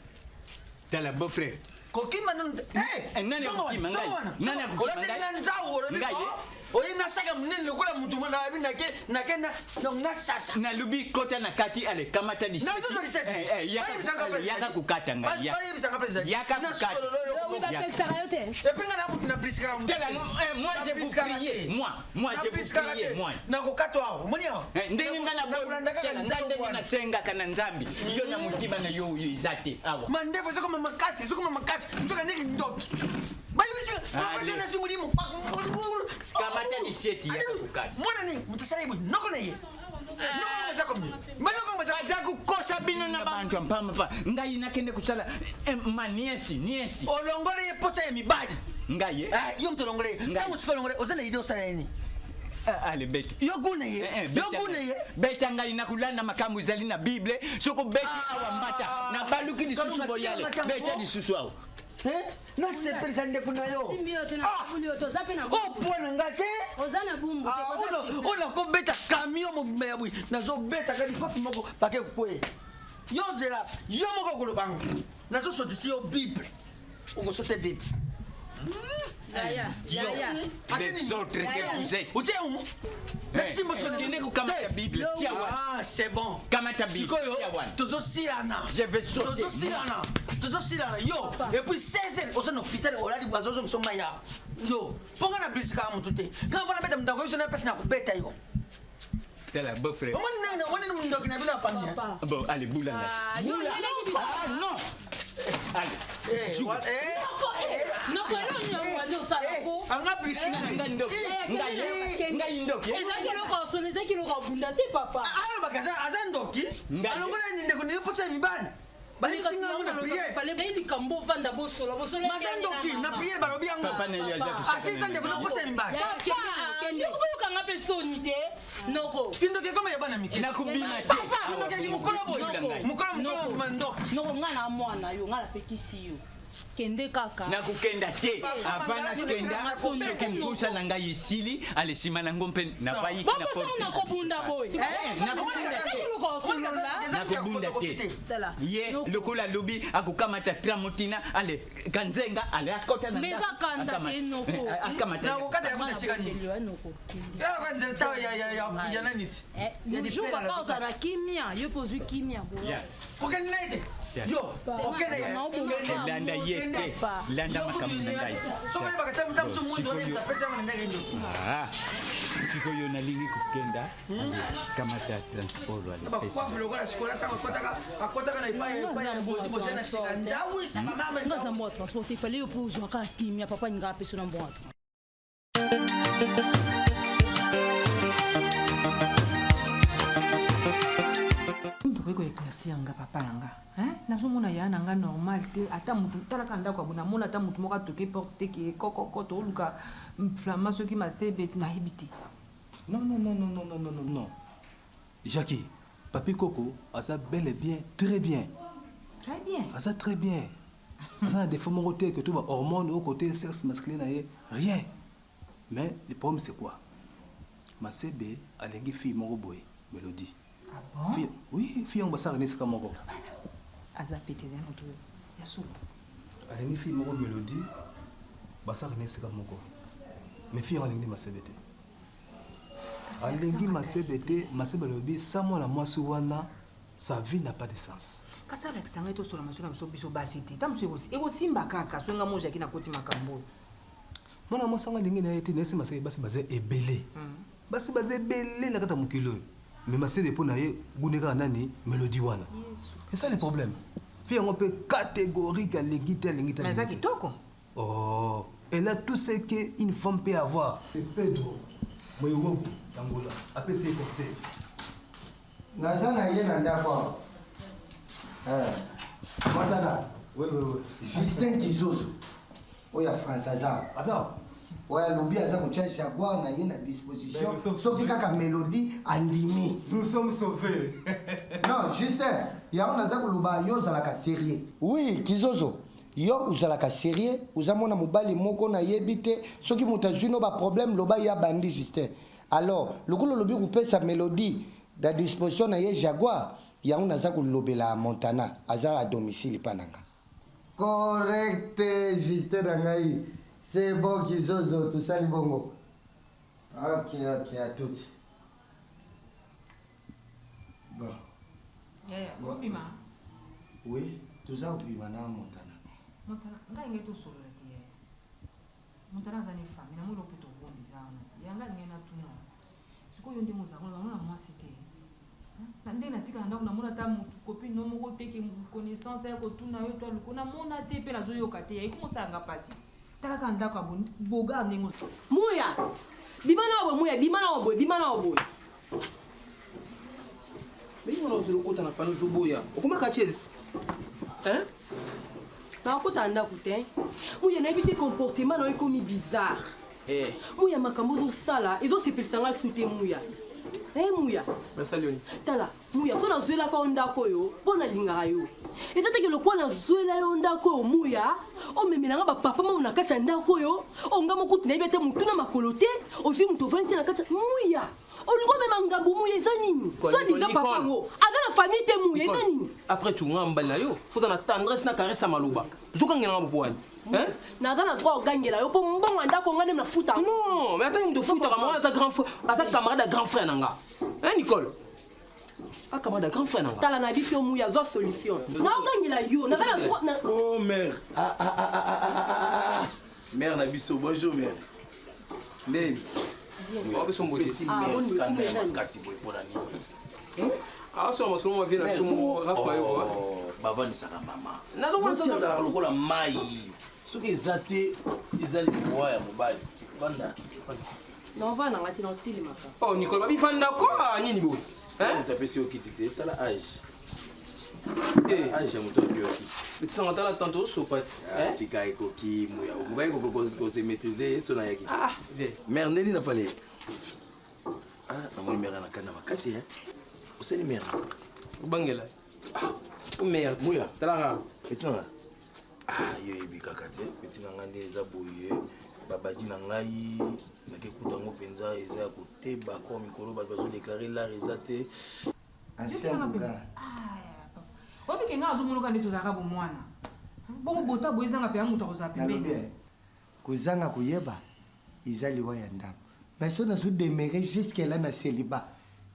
tala beau frère kokima nanu Eh, nani akokima ngai nani akokima olateli nga nzau olobi Ngai, eh? oye nasaka monene lokola motu nayebi nake nake donc nasasa nalobi kota na kati ale kamata Nazozwa 17. Eh, eh, yaka- Bayebisanga ale, president. yaka kokata ngai ya- bayebisanga president. yaka Nasolo lolo kokata bapekisaka yo te epuis nga na motu na blisikaka Tala, eh, moi je vous prier moi moi je vous prier moi nakokatwa awa omoni awa Eh, ndenge nga Nakolanda kaka na nzau ndenge wana. nasengaka na nzambe yo na motima na yo oyo eza te awa mandefu ezokoma makasi ezokoma makasi nzoka ndenge ndoki Allez. bayebisi molimo kamata liseti yaka kokata mwana nini moto asala ye boye noko na ye noko eza kombi baza kokosa bino na bantu ya mpamba ngai nakende kosala eh, maniesi niesi olongole ye posa ya mibali ngai ye yo moto olongole ye ntango sika olongole oza na ide osala ye nini ale beta yo guna ye yo guna ye beta ngai nakolanda makambo ezali na bible soki obeti awa mbata nabaluki lisusu Kalunga, boyale tika makambo. beta lisusu awa nasepelisa ndeko na yo simbi yo te na buli yo te oza mpe na mpo na nga te oza na bumbu te oza oyo nakobeta camion mobimba ya boye nazobetaka likofi moko pake kokweya yo zela yo moko okolobango nazosotisi yo bible okosote bible Yaya, yaya. Les autres que vous êtes. otie yango nasimba Kende kokamata Bible, tia wana. Ah, c'est bon Kamata Bible, sikoyo tia wana. tozosilana Je vais sauter. tozosilana tozosilana yo et puis 16 heures oza na hôpital olali bazozongisa mai ya yo mpo nga na blisikaka motu te nga mpo nabeta moto akoyebiso na mpasi na kobeta yo Tala beau frère. omoni nani omoni ndoki na bino ya famille Bon, allez, boula ngai. Ah, yo oyeleki biso. Ah non. Allez. Joue. noko eloko nini yango osalako anga blisiki Ngai ndoki. Ngai ye. Ngai ndoki. ezalaki eloko ya solo ezalaki eloko ya bunda te papa alobaka aza ndoki alongola ndeko naye mposa ya mibali bayebisi ngango na priere fale likambo ovanda bosola bosola maza ndoki na priere balobi yango Papa na ye aza kosaka asisa ndeko na mposa ya mibali yokobokanga mpe soni te noko kindoki ekoma ya bana mike Nakobima te. kindoki yaki mokolo boye mokolo mokolo mandoki noko ngai na mwana yo ngai napekisi yo kende kaka nakokenda te avant nakenda soki mposa na ngai esili ale nsima nango mpe nabayiki na bopesa porte nakobunda boye Eh, nakobunda te. nakobunda te ye lokola alobi akokamata tramotina ale kanzenga ale akota na Mais ndako, eza kanda te, akamata. noko. Eh, akamata nakokatela kuna esika nini yalaka nzela ya nani ti jour papa ozala kimia yo mpe ozwi kimia boye Yeah. kokende na ye te yo okende ye landa ye te landa makambo na ngai soki oyebaka te muta mosu mwindu wana mutu apesi yango na ndenge ndoki Ah, sikoyo nalingi kokenda Ale, kamata transport ale pesa. bakwafu lokola sikola ntango akotaka akotaka na epai epai ya bozi bozi na sika njawisa bamama nga aza mbongo ya transport te fale yo mpe ozwaka kimia papa alingaka apesa na mbongo ya tokoki koéclaircir nga papa na nga hein? nazomona ya na nga normal te ata mutu talaka ndako ya bo namona ata mutu moko atoke porte te ke kokoko tooluka flama soki masebe nayebi te Non, non, non, non, non, non, non, non, non. Jackie, Papi Coco, aza bel et bien, très bien. très bien Aza très bien. Aza na défaut moko te que tout ba hormone au côté sexe masculin na ye, rien. Mais le problème c'est quoi Masebe alingi fille moko boye, Mélodie. Ah bon Fille, oui, fille on basaka nesika moko. aza pete eza motu ya solo Alingi fille moko Mélodie, basaka nesika moko. Mais fille alingi Masebe te. Alingi Masebe te, Masebe alobi sa mwana mwasi wana sa vie n'a pas de sens. kasi alakisa ngai tosola maso na biso biso basi te ta mosu ekosimba kaka so nga mo jaki nakoti makambo oyo mwana mwasi yango alingi na ye te nayesi maseke basi baza ebele basi baza ebele na kati ya mokili oyo mais masebe mpo na ye gune kaka nani mélodie wana c'est ça le problème fille yango mpe catégorique alingi te alingi te mais eza alingi te. kitoko oh elle a tout ce que une femme peut avoir pedro moyewobo yangola apesi ye conseil naza na ye na ndako awa Eh, matata justin kizozo oyo ya france aza oyo alobi aza kotia jaguar na ye na disposition soki kaka mélodie andimi nous sommes sauvés non justin yango naza koloba yo ozalaka sérieux oui kizozo Yo ozalaka serieux, oza mwana mobali moko nayebi te soki moto azwi no ba problème loba ye abandi Justin. Alors lokola olobi kopesa Melodie na disposition na ye Jaguar, yango naza kolobela Montana aza à domicile epa na nga. Correct Justin na ngai, c'est bon kizozo tosali bongo. Ok ok à toute. Bon. Yaya, obima? Oui, toza kobima na Montana. Montana, ngai ngai tosolola te yaya. Montana aza ne famille, namoni lopo tobomba eza wana te. Ya ngai ngai natuna. Sikoyo ndenge ozala kuna bamona mwasi te. Na ndenge natika na ndako namona ata motu copine no moko te ke connaissance ya kotuna yo to aluko namona te mpe nazoyoka te. Ekomi osala nga mpasi. Tala kaka ndako ya bogar ndenge Muya! Bima na boye muya, bima na boye, bima na boye. Bino wana ozolo kota na pano ozoboya. Okomaka chaise. Hein? Nakota na ndako te. Muya nayebi te comportement na yo ekomi bizarre. Eh. Muya makambo ozosala ezosepelisa ngai su te muya. Eh muya. Basali yo nini? Tala muya so nazwelaka yo ndako oyo mpo nalingaka yo. Eza te ke lokola nazwela yo ndako oyo muya omemela nga bapapa moko na kati ya ndako oyo oyo nga moko kutu nayebi ata motu na makolo te ozwi moto ovandisi na kati ya muya olingi omema ngambo muya eza nini soit disant papa yango aza na famille te muya eza nini Après tout, nga mobali na yo, faut na tendresse na caresse ya maloba. Zokangela nga bopo wani. Hein? naza na droit ogangela yo mpo mbongo ya ndako nga nde nafuta Non, mais attends, moto ofutaka mwana aza grand frère, aza camarade ya grand frère na nga. Hein Nicole? A camarade ya grand frère na nga. tala na biso muya zwa solution naogangela yo naza na droit na Oh mère. Ah ah ah ah ah ah ah. Mère na biso, bonjour mère. Ndeni. Oh, biso mbote. Pesi Ah, mère boni, kanda ya boni. makasi boye mpo na nini? Aso masolo mwa vie na biso mo rafa yo. Oh, bavandisaka mama. Nazomona Mwasi azalaka lokola mai. Soki eza te, eza liwa ya mobali. Vanda. naovanda nga te naotelemaka Oh Nicole, babi vanda ko ah, nini boye? Hein? Moto apesi yo kiti te, tala age. Age ya moto api yo kiti. Betisanga tala tanto osopa ti. Ah, tika ekoki muya okokaki kose maîtriser so nayaki te Ah, ve. mare ndeni na pale ah, namoni mare na kanda makasi eh. osali mare Obangela. Oh merde. Muya. Talaka. Petit na nga. Ah, yo yebi kaka te. Petit na nga nde eza boye. Babadi na ngai nake kuta yango mpenza eza ya koteba ko mikolo bato bazodeklare lar eza te. Ancien Bougar. Oyebi ke ngai azomonoka nde tozalaka bomwana. Bongo bota boye ezanga mpe ya moto akozala Nalobi pembeni. eh, kozanga koyeba eza liwa ya ndako mais so nazo demeurer jusque là na celibat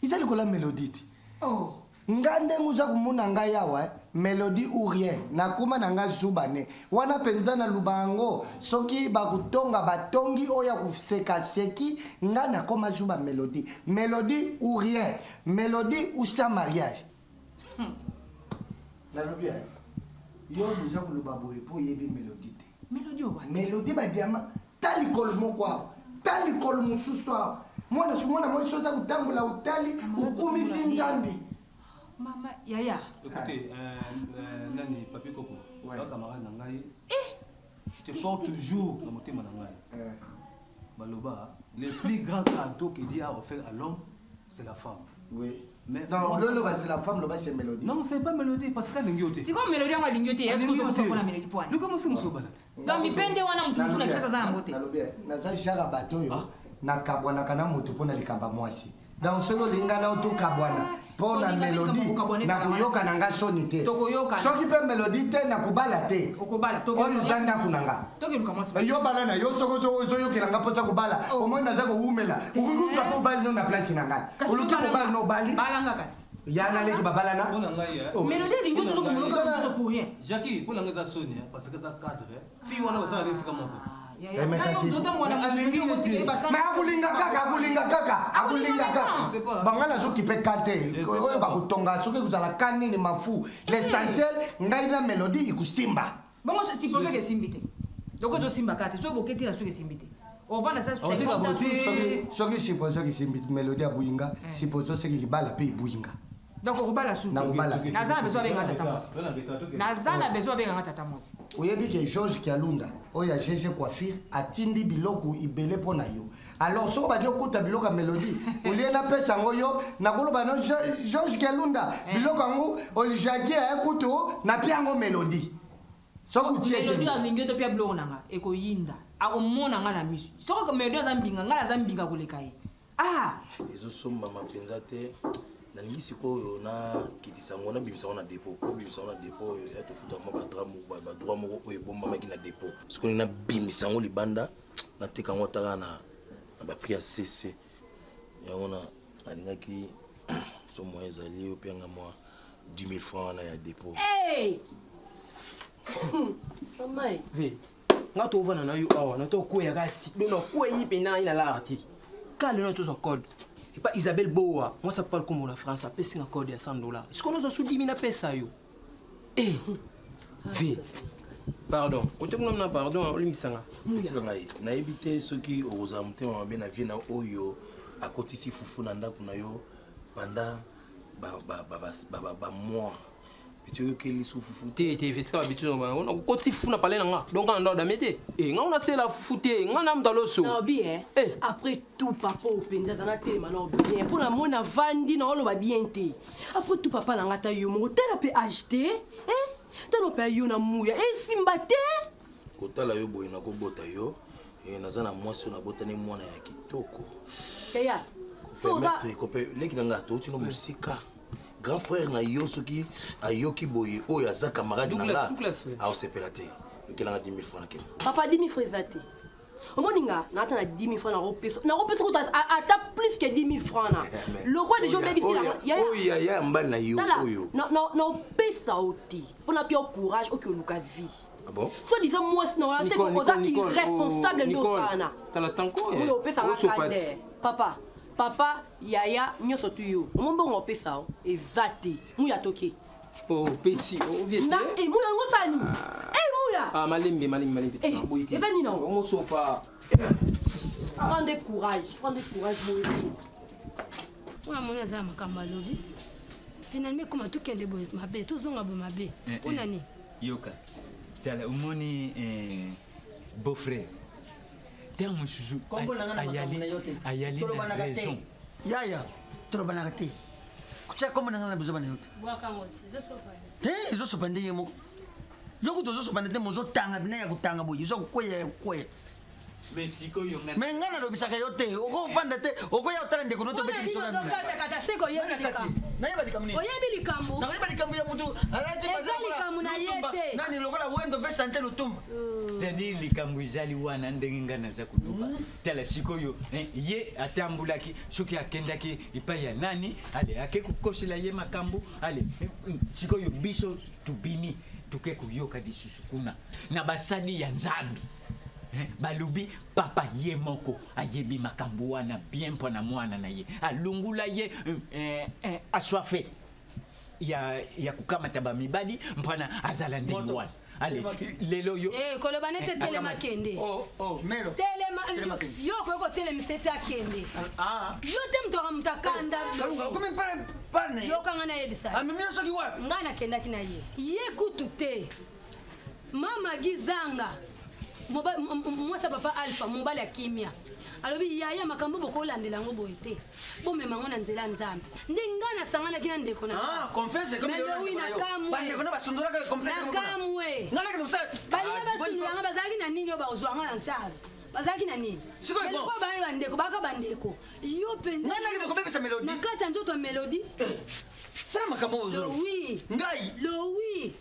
eza likola melodie te Oh. nga ndenge oza komona ngai awa eh, melodie ou rien nakoma na ngai zuba ne wana mpenza naluba yango soki bakotonga batongi oyo ya kosekaseki nga nakoma zuba melodie melodie ou rien melodie ou sans mariage nalobi eh, yo boza koloba boye mpo oyebi melodie te Melodie owa. melodie badiama ta likolo moko awa ta likolo mosusu awa mwana so mwana mwasi oza kotambola otali okumisi nzambe Mama yaya. Écoutez, nani papi koko, ouais. camarade na ngai. Je te porte toujours na motema na ngai. Baloba, le plus grand cadeau que Dieu a offert à l'homme, c'est la femme. Oui. Mais Non, moi, lolo ba c'est la femme loba c'est mélodie. Non, c'est pas mélodie parce que alingi yo te. Sikoyo melodie yango alingi yo te, est-ce que Alingi yo ozokufa te. mpona melodie mpo ani? Luka mwasi mosusu obala te. Donc mipende wana moto mosusu na Kinshasa aza nango te. Nalobi, eh, naza genre ya bato oyo nakabwanaka na moto mpo na likambo ya mwasi donc soki olinga na tokabwana mpo na Olinga mélodie kokabwana ezala nakoyoka na nga soni te Tokoyokana. soki mpe mélodie te nakobala te Okobala. oyo eza ndako na nga Tokeluka mwasi. yo bala na yo soki ozoyokela nga mposa kobala omoni naza kowumela okoki kozwa mpe obali no na place na ngai Kasi oluki yo balanga. mobali no obali Balanga kasi. ya naleki babalana Mpo na ngai, eh. Oh. Mélodie alingi yo tozokomoloka nzoto pour rien. Jackie, mpo na ngai eza soni eh, parce que eza cadre. eh. Fille wana basala esika moko. Eh, mais kasi- Alingi ye te. mais akolinga kaka akolinga kaka akolinga kaka bango nazokipe ka te oyo bakotonga soki kozala ka nini mafu l'essentiel ngai na mélodie ikosimba Bongo supposons que esimbi te. Loko ezosimba kaka te, soki boketi na soki esimbi te. Ovanda sa Soki- soki supposons kisimbi mélodie abuyinga supposons soki libala mpe ibuyinga Donc okobala su. Nakobala te. Naza na besoin abenga tata mwasi. Naza na besoin abenga tata mwasi. oyebi ke george kialunda oyo ya gg coiffure atindi biloko ibele mpo na yo alors soki obandi okuta biloko ya mélodie olie napesa yango yo nakoloba no george kialunda biloko yango olijaki aye kutu napia yango mélodie. Soki otie Melodie tembe. alingi yo topia biloko na nga ekoyinda akomona nga na miso soko melodie aza mbinga ngai naza mbinga koleka ye ah ezosombama mpenza te nalingi sikoyo nakitisa yango nabimisa yango na dépôt po obimisa yango na dépôt oyo ya tofuta mwa badroit moko oyo ebombamaki na dépôt sikoyo nabimisa yango libanda nateka yango ata kaka na baprix ya cc yango nalingaki so moyen ezali opianga mwa 10 000 francs wana ya dépôt Hey! Ve, nga tovanda na yo awa na tokweya kasi do nakweyi mpenza ngai na lar te ka lelo tozwa code epa isabelle bowa mwasi apal kombo na france apesi nga code ya 100 dollar sikoyo nazwa su dimi napesa yo e ve pardon ote kuna mna pardon olimbisa nga tika ngai nayebi te soki okozala motema mabe na vie na oyo akotisi fufu na ndako na yo banda bamois eti oyokeli su fufu te te ve tika babitude na bango nakokotisi fufu na palais na nga donc nga na ndako dame te e nga nasela fufu te nga na moto aloso naobi eh? Après tout papa oyo mpenza aza natelema nao bien mpo na moni avandi na oloba bien te après tout papa na nga ata yo moko tala mpe age te eh? Tala mpe yo na muya esimba te kotala yo boye nakobota yo eh, naza na mwasi oyo nabotani mwana ya kitoko yaya so oza Kopermettre, leki na nga touti no mosika grand frère na yo soki ayoki boye oyo aza camarade na Douglas, nga Douglas, oui. aosepela te lokelanga 10 000 francs nakende papa 10 000 francs eza te omoni nga naata na 10 000 francs nakopesa nakopesa kutu ata plus que 10 000 francs na lokwa deja obebisi na oyo yaya ya mbali na yo tala oyo naopesa yo te mpo na pia courage oki oluka vie Ah bon so disant mwasi na wana seke oza irresponsable nde ozala tala tanko oyo opesanga kande papa papa yaya nyonso tu yo omo mbongo opesa yo eza te muya toke Oh, petit, oh, vieux. na e muya yango osala nini e muya Ah, malembe, malembe, malembe. Eh, eza nini nango Omosopa. prends courage prends courage boye oyo amoni aza ya makambo alobi finalement ekoma tokende boye mabe tozonga boye mabe Eh, mpona eh. nini yoka tala omoni eh, beau frère ntango mosusu Kombo na nga na makambo na yo te. ayali na Tolobanaka te. raison Yaya, tolobanaka te. Kotya kombo na nga na bizoba na yo te. bwakango te ezosopa Te ezosopa ndenge moko. Yo kutu ozosopana te mozotanga bina ya kotanga boye oza kokweya ya kokweya. mais sikoyo nga Me nga nalobisaka yo te okofanda te okoya otala ndeko no te mpona obeti nini lisolo ya mina. ozokatakata seke oyebi Nani akati? likambo Nayeba likambo nini? oyebi likambo Nakoyeba likambo ya mutu alati Eza baza lokola likambo na ye Lutumba. te. Nani lokola wendo ve chante lutumba. c'est-à-dire likambo ezali wana ndenge ngai naza koloba tala sikoyo eh, ye atambulaki soki akendaki epai ya nani ale ake kokosela ye makambo ale eh, mm, sikoyo biso tobimi toke koyoka lisusu kuna na basali ya nzambe Eh, balobi papa ye moko ayebi makambo wana bien mpo na mwana na ye alungula ye eh, eh, aswafe ya, ya kokamata bamibali mpona azala ndenge wana ale lelo yo Eh, koloba nete Eh, telema akamata. kende melo telema Telema kende. yo okoki kotelemisa ete akende yo te moto aka moto akanda Kalunga, okomi pale na ye. yokanga nayebisa Amemi yo soki wapi? ngai nakendaki na ye ye kutu te mama gizanga mwasi ya papa alpha mobali ya kimia alobi yaya makambo bokolandela yango boye te bomema yango na nzela ya nzambe nde ngai nasanganaki na ndeko na Ah, confiance ekomi lelo na Melowi ndeko na yo. nakamwe. Bandeko na basundolaka yo, confiance ekomi kuna. nakamwe Ngai nakende kosala- balinga Ah, basundolanga bazalaki na nini oyo bakozwa nga na charge bazalaki na nini Sikoyo, bon. eloko bana bandeko baka bandeko yo mpenza Ngai nakende kobebisa Melodie. na kati ya nzoto ya melodie tala makambo oyo ozoloba. lowi ngai lowi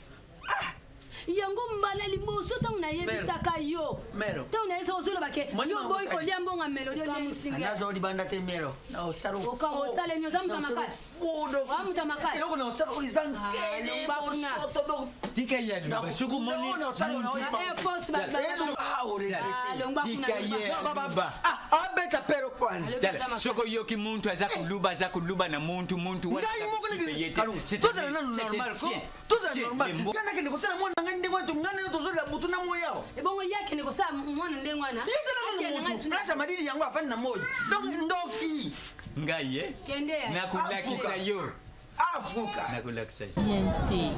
yango mbala liboso ntango nayebisaka yo Melo. ntango nayebisaka ozoloba ke Moni yo mango boyi osali. kolia mbongo ya melodie olia mosinga Nazo libanda te melo. Na osala osaleni oza moto ya makasi oza moto ya makasi Eloko na osala oyo eza nkele longwa kuna. bosoto donc tika ye aloba soki omoni na osala na oyo Ba Air Force ba- ba- Ah, Ah, longwa kuna, tika ye longwa. aloba abeta pero kwani Tala, soki oyoki muntu aza koluba aza koluba na muntu muntu wana ngai moko aza ye te. neti tozala nanu C'est un normal ko chien. tozala Chien, normal lembo. ngai nakende kosala mwana na ngai ndenge wana to ngai nayo tozolela butu na moi awa ebongo ye akende kosala mwana ndenge wana ye te nanu Akende ngai motu place ya malili yango afandi na moi donc ndoki ngai ye Kende ya. nakolakisa yo afuka nakolakisa yo bien te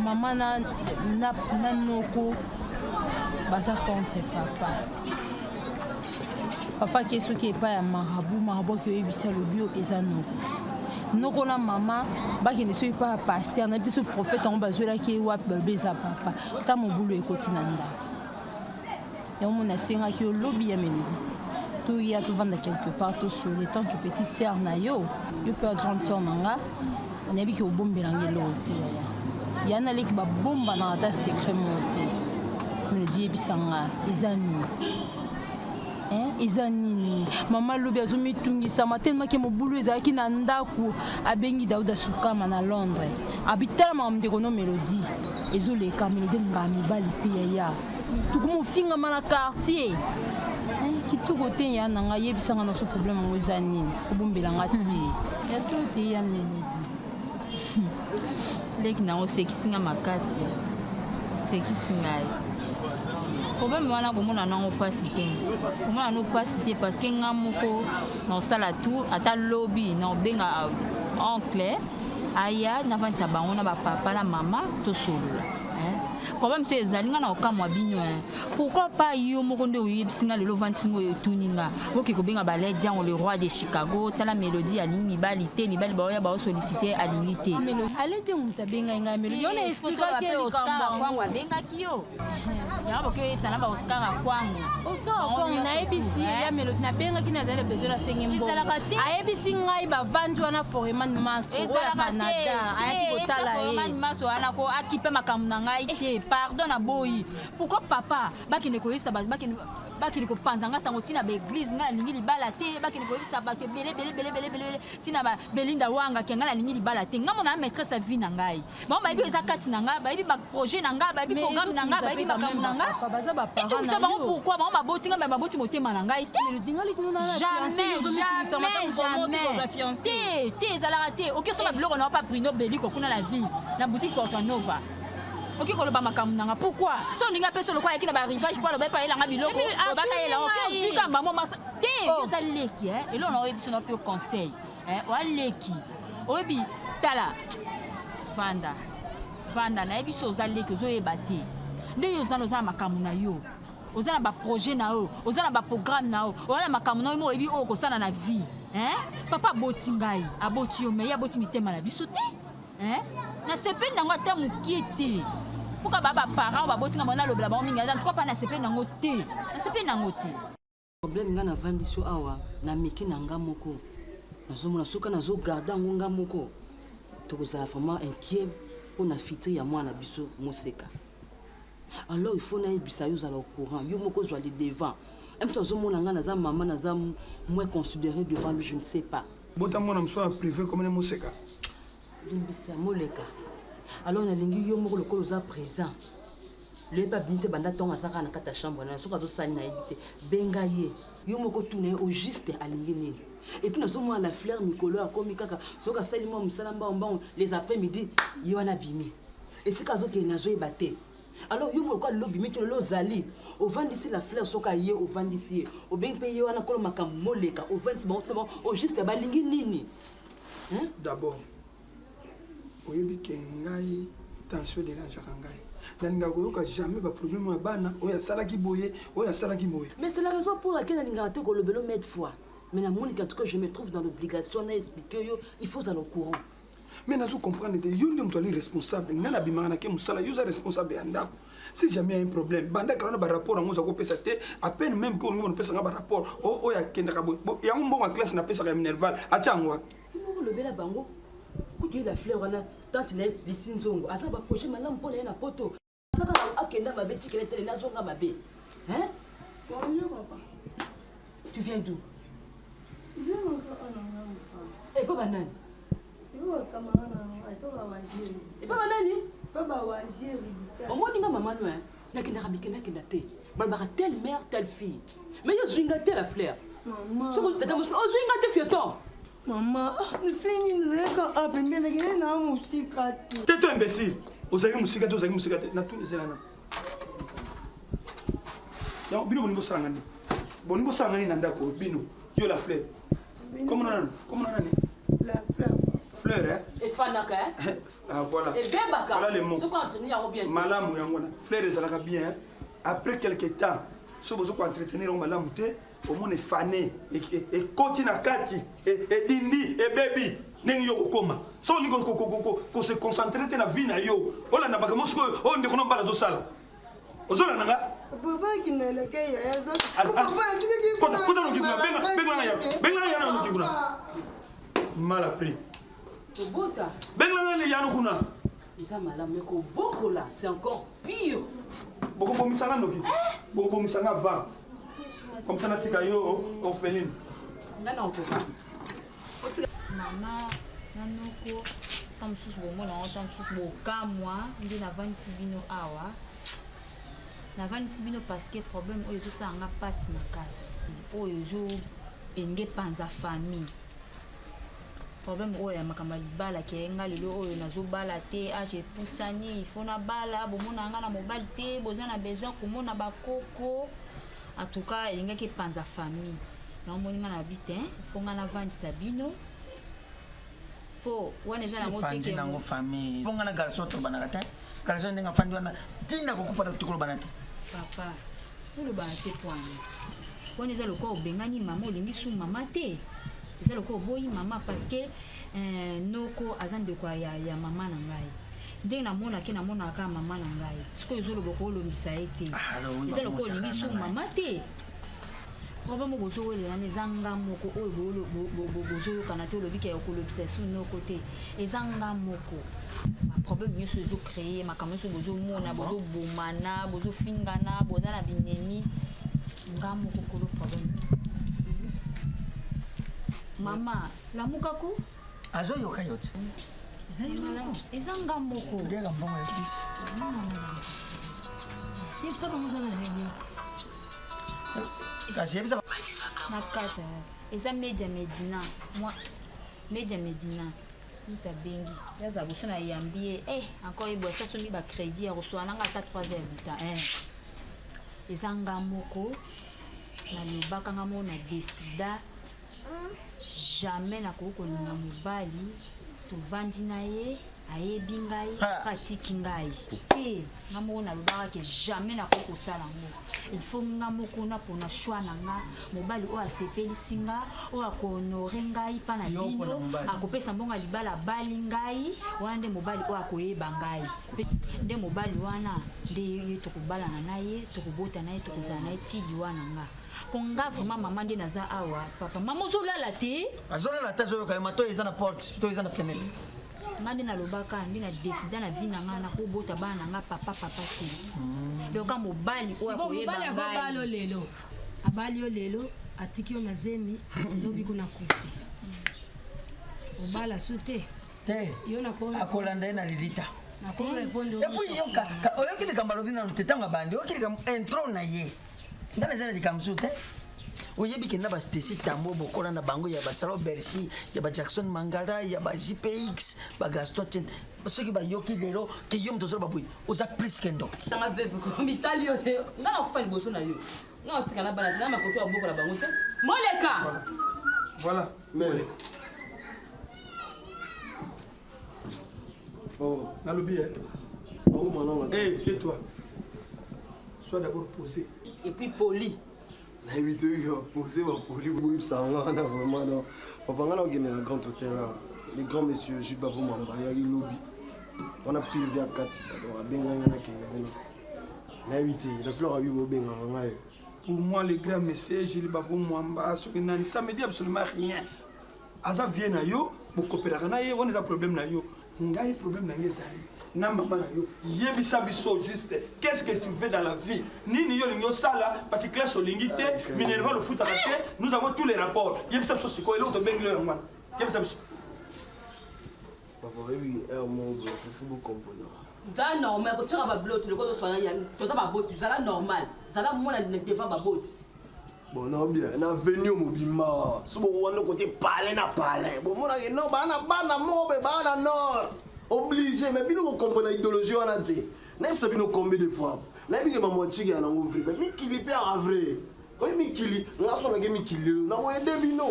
mama na, na, na noko baza contre papa papa ke soki epai ya marabu marabu aki oyebisa alobi oyo eza noko Noko na mama bakende soki pa pasteur na biso prophète yango bazwelaki ye wapi balobi eza papa. Ta mobulu ekoti na ndako. Yango mona asengaki yo lobi ya Melodie. Toya tovanda quelque part tosole tant que petite sœur na yo, yo mpe grande sœur na nga, nayebi ke obombela nga eloko te yaya. Ya na leki babombanaka ata secret moko te. Melodie yebisa nga eza nini? Hein, eza nini mama lobi azomitungisama telemaki mobulu ezalaki na ndako abengi dauda sukama na londres abitala makambo ndeko no melodie ezoleka melodie alingaka mibali te yaya tokomofingama na quartier Hein, kitoko te ya na ngai yebisa nga naso problème yango eza nini kobombela nga te ya solo te ya melodie leki na osekisi nga makasi osekisi ngai problème wana komona nango mpasi te komona no mpasi te parce que nga moko naosala tout ata lobi naobenga oncle aya nafandisa bango na bapapa na mama tosolola problème so ezali nga na okamwa bino pourquoi pas yo moko nde oyebisi nga lelo ovandisi nga oyo otuni nga oke kobenga baled yango le roi de chicago tala mélodie alingi mibali te mibali baoya baosollicite alingi te aledi moto abengai ngai melodie yo na explikaki likambo abengaki yo yango boki oyebisa na baoscar akwango oscar akwango nayebisi ye ya melodie nabengaki nazali na besoin nasengi mbongo ayebisi ngai bavandi wana foreman masto oyo ya canada ayaki kotala ye masto wana ko akipe makambo na ngai te pardon naboyi pourquoi papa bakende koyebisa bato bakende bakende kopanza nga sango ntina baeglize ngai nalingi libala te bakende koyebisa bato ebele ebele ebele ebele ebele ntina belinda wanga ke ngai nalingi libala te ngai mona maîtresse ya vie na ngai bango bayebi oyo eza kati na ngai bayebi baprojet na ngai bayebi programme na ngai bayebi makambo na ngai etungisa bango pourquoi bango baboti ngai me baboti motema na ngai te jamais jamais jamais te te ezalaka te okesomba biloko na yo pa bruno beliko kuna na ville na boutique portanova oki koloba makambo nanga pourquoi so olingi apesa lokola ayaki na barivage mpo aloba epa ayelanga biloko obaka ayelanga oke ozwika mbamo masa te yo oza leki eloko na oyebi so na mpe conseil oaleki oyebi tala vanda vanda nayebi so oza leki ozoyeba te nde yo oza na oza na makambo na yo oza na baprojet na yo oza na baprogramme na yo oza na makambo na yo mo oyebi oyo okosala na vie papa aboti ngai aboti yo me ye aboti mitema na biso te Eh? Nasepeli nango ata mokie te. Pourquoi ba ba parents baboti nga bango nalobela bango mingi en tout cas pas nasepeli nango te. Nasepeli nango te. Problème nga navandi so awa na meki na nga moko nazomona soki nazo garde yango nga moko tokozala vraiment inquiet mpo na futur ya mwana biso moseka alors il faut nayebisa yo ozala au courant yo moko ozwa le devant mto azomona nga naza mama naza moins considéré devant lui je ne sais pas bota mwana mosusu ya privé komene moseka limbisa moleka alors nalingi yo moko lokola oza présent loyebi abimi te banda ntongo aza kaka na kati ya chambre na soki azosali nayebi te benga ye yo moko tuna ye au juste alingi nini epuis nazomona la fleur mikolo akomi kaka soki asali mwa mosala mbango mbango les après midi ye wana abimi esika azokende nazoyeba te alors yo moko lelo obimi to lelo ozali ovandisi la fleur soki aye ovandisi ye obengi mpe ye wana kolo makambo moleka ovandisi bango tuna bango au juste balingi nini d'abord oyebi ke ngai tension derangeaka ngai nalingaka koyoka jamais baproblème ya bana oyo asalaki boye oyo asalaki boye mais c'est la raison pour laquelle nalingaka te kolobelo maide fois mais namoni qu'en tout cas je me trouve dans l'obligation na expliquer yo il faut ozala au courant mais nazo comprendre te yo nde moto ali responsable ngai nabimaka nake mosala yo oza responsable ya ndako si jamais ya un problème banda kala na barapport yango oza kopesa te à peine même ke olingi bonopesa nga barapport oyo akendaka boye yango mbongo ya classe napesaka ya minerval atya yango wapi yo moko lobela bango kutu ye la fleur wana tante na ye lisi nzongo aza baprojet malamu mpo na ye na poto aza kaka akenda mabe tikele tele nazonga mabe hein tu viens d'où epa banani epa banani omoni nga mama no nakendaka bikendakenda te balobaka telle mère telle fille mais yo ozwi nga te la fleur soki tata mosusu ozwi nga te fieton mama nsingi nzeka apembeni nakende na mosika te te to imbécile ozalaki mosika te ozalaki mosika te natuni ezela na yango bino bolingi bosala nga nini bolingi bosala nga nini na ndako bino yo la fleur komona nani komona nani la fleur fleur hein efandaka hein ah voilà ebebaka voilà le mot soki entraîner yango bien malamu yango wana fleur ezalaka bien hein? après quelque temps Soki bozo ko entretenir yango malamu te, omona efane, ekoti na kati, edindi, ebebi. Ndenge yo okokoma. Soki olingi ko se concentrer te na vie na yo, olanda makambo sikoyo oyo ndeko na mobali azosala. Ozolanda nga? Papa akineleke yaya Kota, kota noki kuna, benga, benga nga ya, benga nga ya na noki kuna. Mal appris. Kobota. Benga nga ya no kuna. Eza malamu mais kobokola c'est encore pire. Bokobomisa nga noki. Bokobomisa nga va. Comme ça natika yo orpheline. Nga na okoka. Mama na noko ta mosusu bomona yango ta mosusu bokamwa nde navandisi bino awa navandisi bino parce que problème oyo ezosala nga mpasi makasi oyo ezo elingi epanza famille problème oyo ya makambo ya libala ke nga lelo oyo nazobala te age epusani il faut nabala bomona nga na mobali te boza na besoin komona bakoko en tout cas elingaki epanza famille yango moni nga na bi te fo nga navandisa bino po wana eza nango te panzi nango famille po nga na garçon tolobanaka te garçon ndenge afandi wana ntina kokufa na tokolobana te papa olobana te poani wana eza lokola obengani mama olingi su mama te eza lokola oboyi mama parce que eh, noko aza ndeko ya, ya mama na ngai ndenge namonaki namonaka kaka mama na ngai sikoyo ozoloba koolombisa ye te eza lokola olingi su mama te problème oyo bozowelela wana eza nga moko oyo bozoyokana te olobi ke okolobisa esu noko te eza nga moko baproblème nyonso ezocreye makambo nyonso bozomona bozobomana bozofingana boza na binemi nga moko kolo problème mama lamuka ko azoyoka yo te eza nga moko liaka mbongo ya kisi yebisa bango oza na réunion kasi yebisa na kata eza media medina mwa media medina mutu abengi yaza boso na yambi ye eh encore ye boasa asombi ba crédit ya koswana nanga ata 3 heures du temps eh eza nga moko nalobaka nga moko na desida jamais nakoki kolinga mobali tovandi na ye ayebi ngai apres atiki ngai te nga moko nalobaka ke jamais nakoki kosala yango il faut nga moko napona choix na nga mobali oyo asepelisi nga oyo akohonore ngai mpa na bino akopesa mbongo ya libala abali ngai wana nde mobali oyo akoyeba ngai nde mobali wana nde ye tokobalana na ye tokobota na ye tokozala na ye ti liwa na nga po nga vraiment mama nde naza awa papa mama ozolala te azolala te azoyoka yo matoi eza na porte to eza na fenêtre nga nde nalobaka nde na desida na vie na nga nakobota bana na nga papa papa te hmm. donc mobali oyo akoyeba ngai lelo abali yo lelo atiki yo na zemi lobi kuna kufi obala su te te akolanda ye na lilita epuis yoka oyoki likambo alobi nanu te ntango abandi oyoki likambo intro na ye nga naza na likambo mosusu te oyebi ke na bastesi tambo bokola na bango ya basalo bercy ya bajackson mangala ya ba jpx bagaston ten soki bayoki lelo ke yo moto ozoloba boye oza plus ke ndoki nanga veve mitali yo te nga nakufa liboso na yo nga otika na bana te na makoki ya bokola bango te moleka voilà mais Oh, nalobi eh. Hey, eh, tais-toi. Sois d'abord posé. Et puis poli. nayebi te oyo bapose bapoli boyebisa yango wana vraiment donc papa ngai nakokende na grand hôtel a le grand monsieur jules bavo mamba ayaki lobi wana pire ya kati donc abengaki ngai nakende kuna nayebi te la fleur abi bobengaka ngai pour moi le grand monsieur jules bavo mwamba soki nani ça me dit absolument rien aza vie na yo bokopelaka na ye wana eza problème na yo ngai problème na ngai ezali na mama na yo yebisa biso juste qu'est ce que tu veux dans la vie nini yo olingi osala parce que classe olingi te ah, minerval ofutaka te nous avons tous les rapports yebisa biso sikoyo eloko tobengeli yo yango wana yebisa biso papa oyebi heure moko boye fufu bokomponaka zala normal kotyaka bablote lokola ozoswana toza baboti zala normal zala mwana devant baboti bon na bien na avenue mobimba so bokowanda kote palais na palais bomonaka no baa na bana moko be baa na nord obligé mais bino bokomprena idéologie wana te nayebisa bino combien de fois nayebi ke bamwatiki ya nango vrai mais mikili mpe yaka vrai oye mikili nga so nake mikili lelo nakoyede bino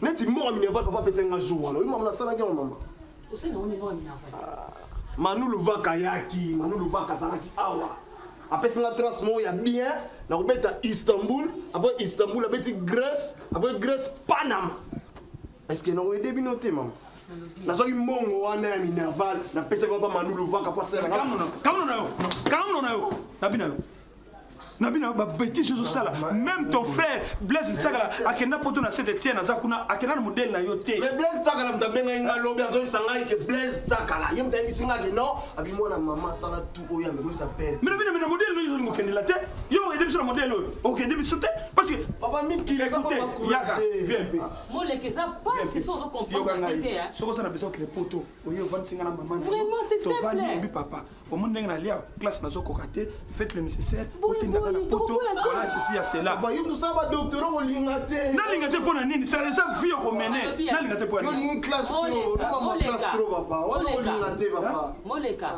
neti mboka minerval papa apesa nga jour wana oyi mama nasalaki yango mama ah, manu luvaka ayaki manu luvaka azalaki awa. Apesi nga trace moko ya bien nakobeta Istanbul, après Istanbul abeti Grèce, après Grèce Panama. Est-ce que nakoyede bino te mama? Nazwaki mbongo wana ya Minerval, napesaki mpa Manu Luvaka mpo asala nga. Kamno na yo, kamno na yo, nabi na yo. Na bino ba bêtises ozosala. Même ton frère Blaise Nsakala akenda poto na Saint Etienne aza kuna akenda na modèle na yo te. Mais Blaise Nsakala moto abengaki nga lobi azoyebisa ngai ke Blaise Nsakala ye moto ayebisi nga ke non abi mwana mama asala tout oyo amekomisa pere. Mais na bino modèle oyo olingo okendela te. Yo okende biso na modèle oyo. Okende biso te parce que papa mikili eza Écoutez, papa yaka, viens un peu. Moleka eza pasi so ozo Yoka comprendre ngai. te hein. Soki oza na besoin okende poto, oye ovandisi nga na mama na yo. Vraiment, c'est Tovandi, simple. obi papa. Omoni ndenge nalia classe nazokoka te, faites le nécessaire, otindaka na poto, voilà ceci ya cela. Papa yo mosala ba doctorat olinga te. Nalinga te mpo na nini? Ça eza vie okomene. Nalinga te mpo na Yo nini? olingi classe trop, mama classe trop papa. Wana olinga te papa. Moleka.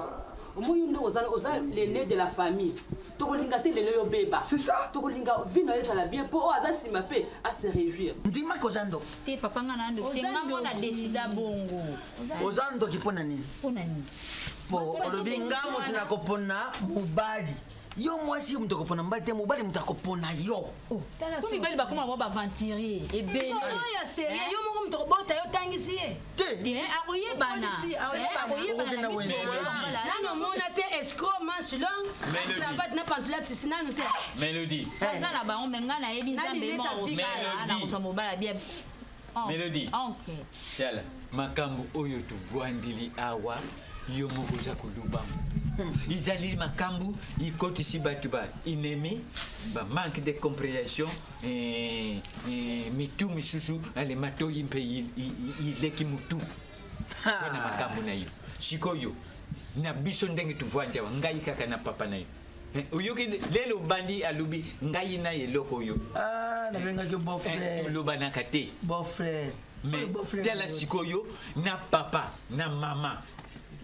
Omoni nde oza oza l'aîné de la famille. Tokolinga te lelo yo beba. C'est ça. Tokolinga vie na yo ezala bien mpo oyo aza nsima mpe a se réjouir. Ndimaki oza ndoki. Te papa nga na ndoki te Oza nga mona ndoki. desida bongo. Oza ndoki mpo na nini? Mpo na nini? Po olobi nga moto nakopona mobali. Yo mwasi yo moto akopona mobali te, mobali moto akopona yo. Po mibali bakoma bango baventurier ebele. Sikoyo ya serie yo moko moto kobota yo otangisi ye Te, akoyebana. Akoyebana na miso. nano omona te escro manche longue Mélodie. cravate na pantola tisi nanu te Mélodie. Baza na bango me ngai nayebi Na nzambe linete moko afika. kosala nakozwa mobali abia Mélodie. oncle Tala, makambo oyo tovwandili awa yo moko oza kolobango ezali makambo ekotisi bato ba inemi ba manque de compréhension eh, eh, mitu misusu ale matoi mpe ileki mutu mpona makambo na yo sikoyo na biso ndenge tovwandi awa ngai kaka na papa na yo Eh, oyoki lelo obandi alobi ngai na eloko oyo nabengaki yo beau frère. tolobanaka te Beau frère. mais Oyo beau frère tala na yo. sikoyo na papa na mama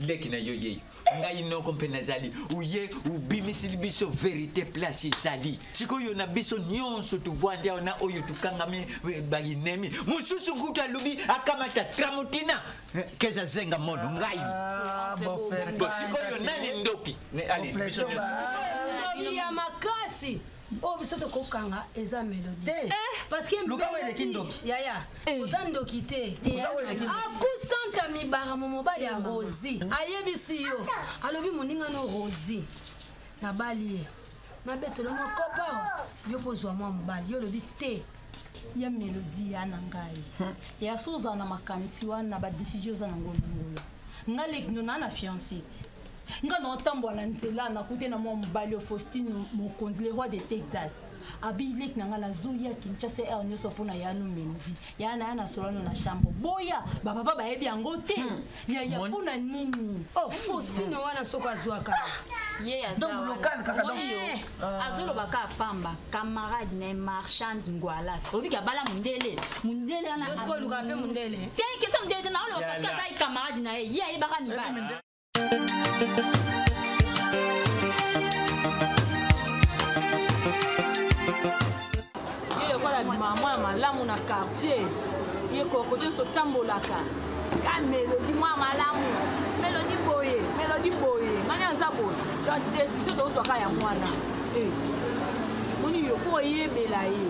leki na yo yeyo ngai noko mpe nazali oye obimisili biso verité place ezali sikoyo na biso nyonso tovwandi awa na oyo tokangami eh, bainemi mosusu nkutu alobi akamata tramotina eh, keza zenga mono ngai beau frère. Bo, sikoyo nani ndoki Ne- allez, frère, biso nyonso. ndoki ya makasi oyo biso tokokanga eza melodie parce que Luka oyo eleki Melodie, ndoki. yaya oza ndoki te Oza oyo eleki ndoki. akusanta mibaramo mobali ya rosi ayebisi yo alobi moninga no rosi nabali ye nabetela mwa kopa yo mpo ozwa mwa mobali yo olobi te ya melodie ya na ngai ya so ozala na makanisi wana badesizio oza nango longola nga leki no naa na fiance te nga na otambola na nzela nakute na mwa mobali oyo faustine mokonzi le roi de texas abi leki na nga nazoya kinshasa heure nyonso mpona ya no melodie ya na ya na solano na chambre boya bapapa bayebi yango te yaya mpona nini oh faustine wana soko azwaka ye aza Donc, wana. local kaka, donc. Omoni yo, Ah. azoloba kaka pamba camarade na ye marchande ngwala obiki abala mundele mundele wana Yo sikoyo olukaka mpe mundele? te kesa mundele te naoloba parce que Yala. azali camarade na ye ye ayebaka mibali ye lokola mama ya malamu na quartier ye koko nyonso otambolaka ka melodi mwa malamu melodi boye melodi boye ngani aza boye donc décision tozwaka ya mwana Eh. moni yo fo oyebela ye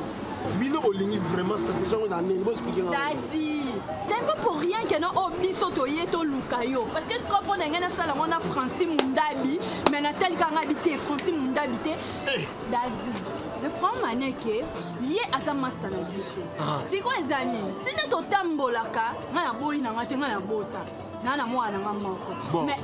Bino bolingi vraiment stratégie yango eza nini? Bo expliquer nga. Daddy, c'est pas pour rien que non oh biso toye toluka yo parce que comprendre ngai nasala yango na Francis Mundabi mais natalika ngai bi te Francis Mundabi te Daddy le problème aneke ye aza master na biso Ah. sikoyo eza nini ntina totambolaka ngai naboyi na ngai te ngai nabota ngai na mwana na ngai moko Bon. mais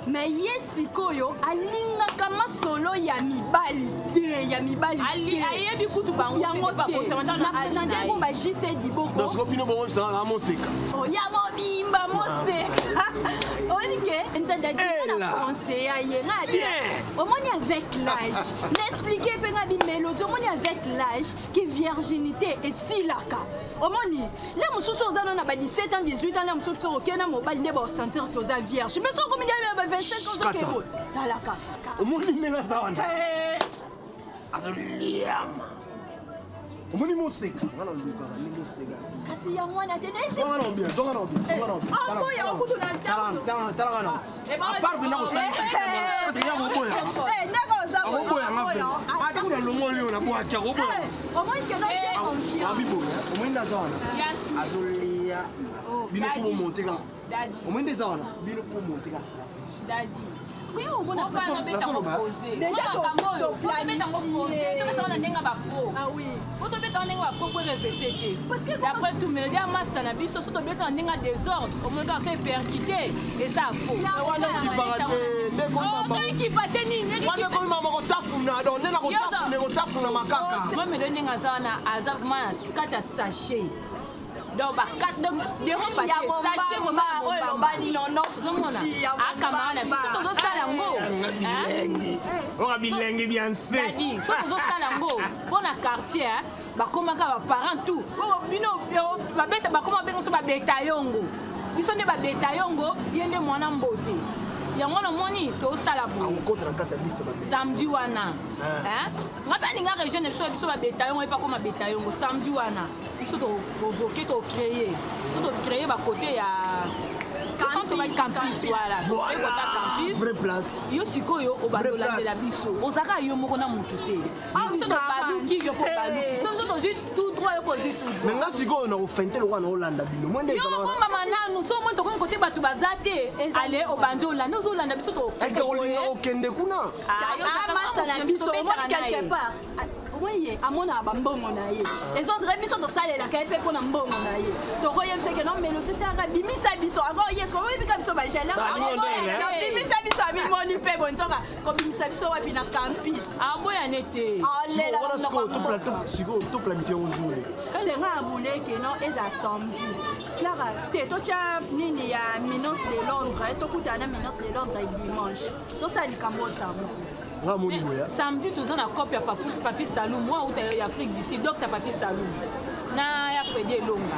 mais ye sikoyo alingaka masolo ya mibali te ya mibali te ayebi kutu bango te, yango te babotama te ntango na age na ye. napresente ba jc diboko Donc sikoyo bino bongo nga moseka. oya mobimba mose oyebi ke nzanda dina na français ya ye nga abi Tiens. omoni avec l'âge naexplike mpe nga bimélodie omoni avec l'âge ki virginité esilaka omoni le mosusu oza no na ba 17 ans 18 ans le mosusu soki okei na mobali nde baosentir ke oza vierge mais soki okomi na ba 25 ans Kata. ozoke boye talaka Omoni ndenge aza wana. Azoliama. Omoni moseka. Nga nalukaka nde moseka. kasi yango wana te nayebisi Zonga na bien, zonga na bien, zonga na bien. Ah, oyo kutu na Tala tala tala nga na. À part bina kosala système wana, parce que ya koboya. ndako Akoboyanga vraiment. Ata kuna longoli oyo nabwaki akoboya. Abi boye, omoni nde aza wana. Azolia. Bino fo bomonte kaka. Omoni nde eza wana. Bino fo bomonte kaka stratégie. Po tobeta ndenge bapro po revese te d'après tout melodi ya master na biso so tobeta na ndenge ya désordre omoni kaka so epercute eza faux Wana ekipaka te, nde ekomi mama- soki ekipa te nini Wana ekomi mama kotafuna, donc nde na kotafuna ekotafuna makaka. Moi melodi ndenge aza wana aza vraiment na kati ya sachet donc bakate donc dérobe Ya te sachet mombamba, oyo eloba nono ozomona futi, ya akamara na biso mombamba. tozosala yango Bilengi. Oka bilengi bya nse. Dadi, so tozosala yango mpo na quartier hein, bakomaka baparent tout Oyo bino eh, babeta bakoma benga biso babeta yongo biso nde babeta yongo ye nde mwana mbote yango namoni tosala boye Akokota na kati ya liste ba. samedi wana Hein? nga mpe alinga région na biso biso babeta yongo ye mpe akoma beta yongo samedi wana biso tovoke tocreye so tocreye bakote ya Campus, campus voilà Voilà. ekota campus Vraie place. yo sikoyo obanda Vraie olandela place. biso ozalaka yo moko na motu te biso tobaluki yo mpo obaluki so biso tozwi tout droit yo mpo ozwi tout Me nga sikoyo na kofente lokola na olanda bino. Mwe nde yo ezala wana. bombama nanu so omoni tokomi kote bato baza te ale obandi olanda ozolanda biso Est-ce que olinga okende kuna? Ah, master na biso omoni quelque part omoni ye amonaka bambongo na ye ezondre biso tosalelaka ye mpe mpo na mbongo na ye tokoyebisa ke no melodi tanga bimisa biso yango ye soki oyebika biso bagelabimisa biso amimoni mpe bonzoka kobimisa biso wapi na campus aboya nete alela Wana sikoyo sikoyo toplanifie yango jour le. tenga ya buleke no eza samedi clara te totya nini ya minance de londres tokutana na minance de londres dimanche tosala likambo samedi Nga moni boya. Samedi toza na cope ya Papi Salou, moi auta ya Afrique d'ici, docteur Papi Salou. Na ya Freddy Elonga.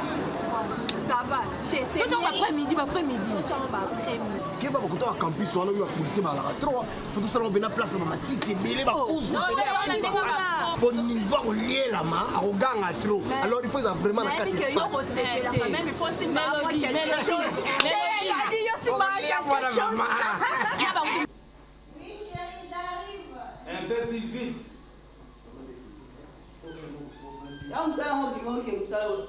Ça va. Te c'est Totia après midi, après midi. Totia après midi. Keba bakota ba campus wana oyo bapolisier balaka trop. Faut tosala ngo mpena place ya bamatiti ebele bakuzu Non, pene ya non, kuzu. non, non, Po niveau akolielama akoganga trop. Alors il faut eza vraiment na kati Nayebi ke yo espace. kosepelaka même il faut simba mwa Mélodie, quelque Mélodie, chose. Te Mélodie. eladi yo simba quelque chose. Un peu plus vite. Ya mosala yango obima oke mosala oyo.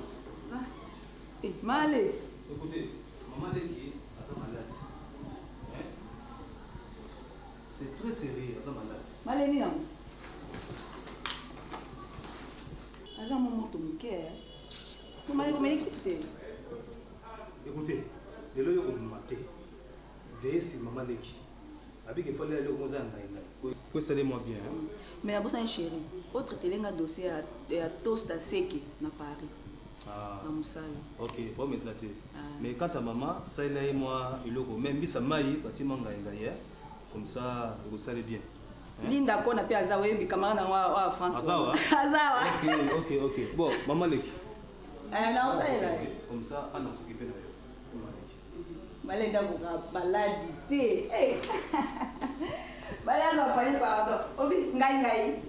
Eh, Male. Écoutez, maman Leki, aza malade. Hein? C'est très sérieux, aza malade. Male nini yango? Aza mwa moto moke. eh. Po male komeli kisi te. Écoutez, lelo yo kobima te. Veillez sur maman Leki. Abiki fallait aller au musée ngai ngai. Faut saler moi bien. Hein? Mais nabosani chéri, otraitele nga dossier ya, ya toast aseke na Paris. Ah. Na mosala. Ok, problème eza te. Mais quant à maman, ça il a moi eloko même bisa mai batima ngai ngai hein. Comme ça, vous allez bien. Hein? Linda kona mpe aza oyebi camarade nango wa France. Aza wa? Aza wa. Ok, ok, ok. Bon, maman Leki. Eh, na osalela. Ok, Comme ça, Anna s'occupe na yo. Maman Leki. Male ndako maladi te. Eh. Male aza fani pardon. Obi ngai ngai.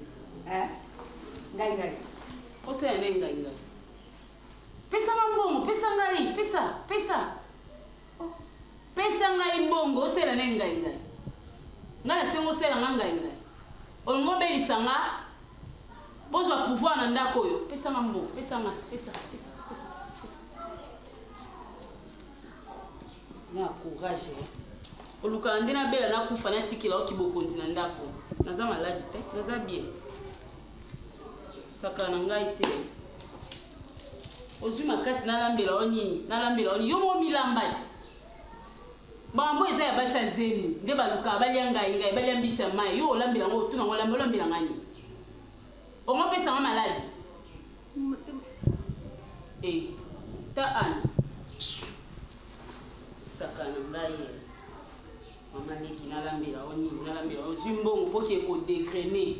Eh? Ngai ngai. Osala nde ngai ngai. Pesa nga mbongo, pesa ngai, pesa, pesa. Oh, Pesa ngai mbongo, osala nde ngai ngai. Ngai nasengi osala nga ngai ngai. Olingi obelisa nga, bozwa pouvoir na ndako oyo. Pesa nga mbongo, pesa nga, pesa, pesa, pesa, pesa. Oza na courage eh. Olukaka nde nabela nakufa natikela yo kibokonzi na ndako. Naza maladi te, naza bien. Sakana na ngai te. Ozwi makasi nalambela yo nini? Nalambela yo nini? Yo moko milamba te. Makambo eza ya basi ya zemi nde balukaka balia ngai ngai balia mbisi ya mai yo olambela ngo otuna ngo olambela olambela ngai nini? Ongo pesa nga maladi? Eh, ta Anne. Sakana ngai eh. Mama leki nalambela yo nini nalambela yo ozwi mbongo mpo ke kodegrene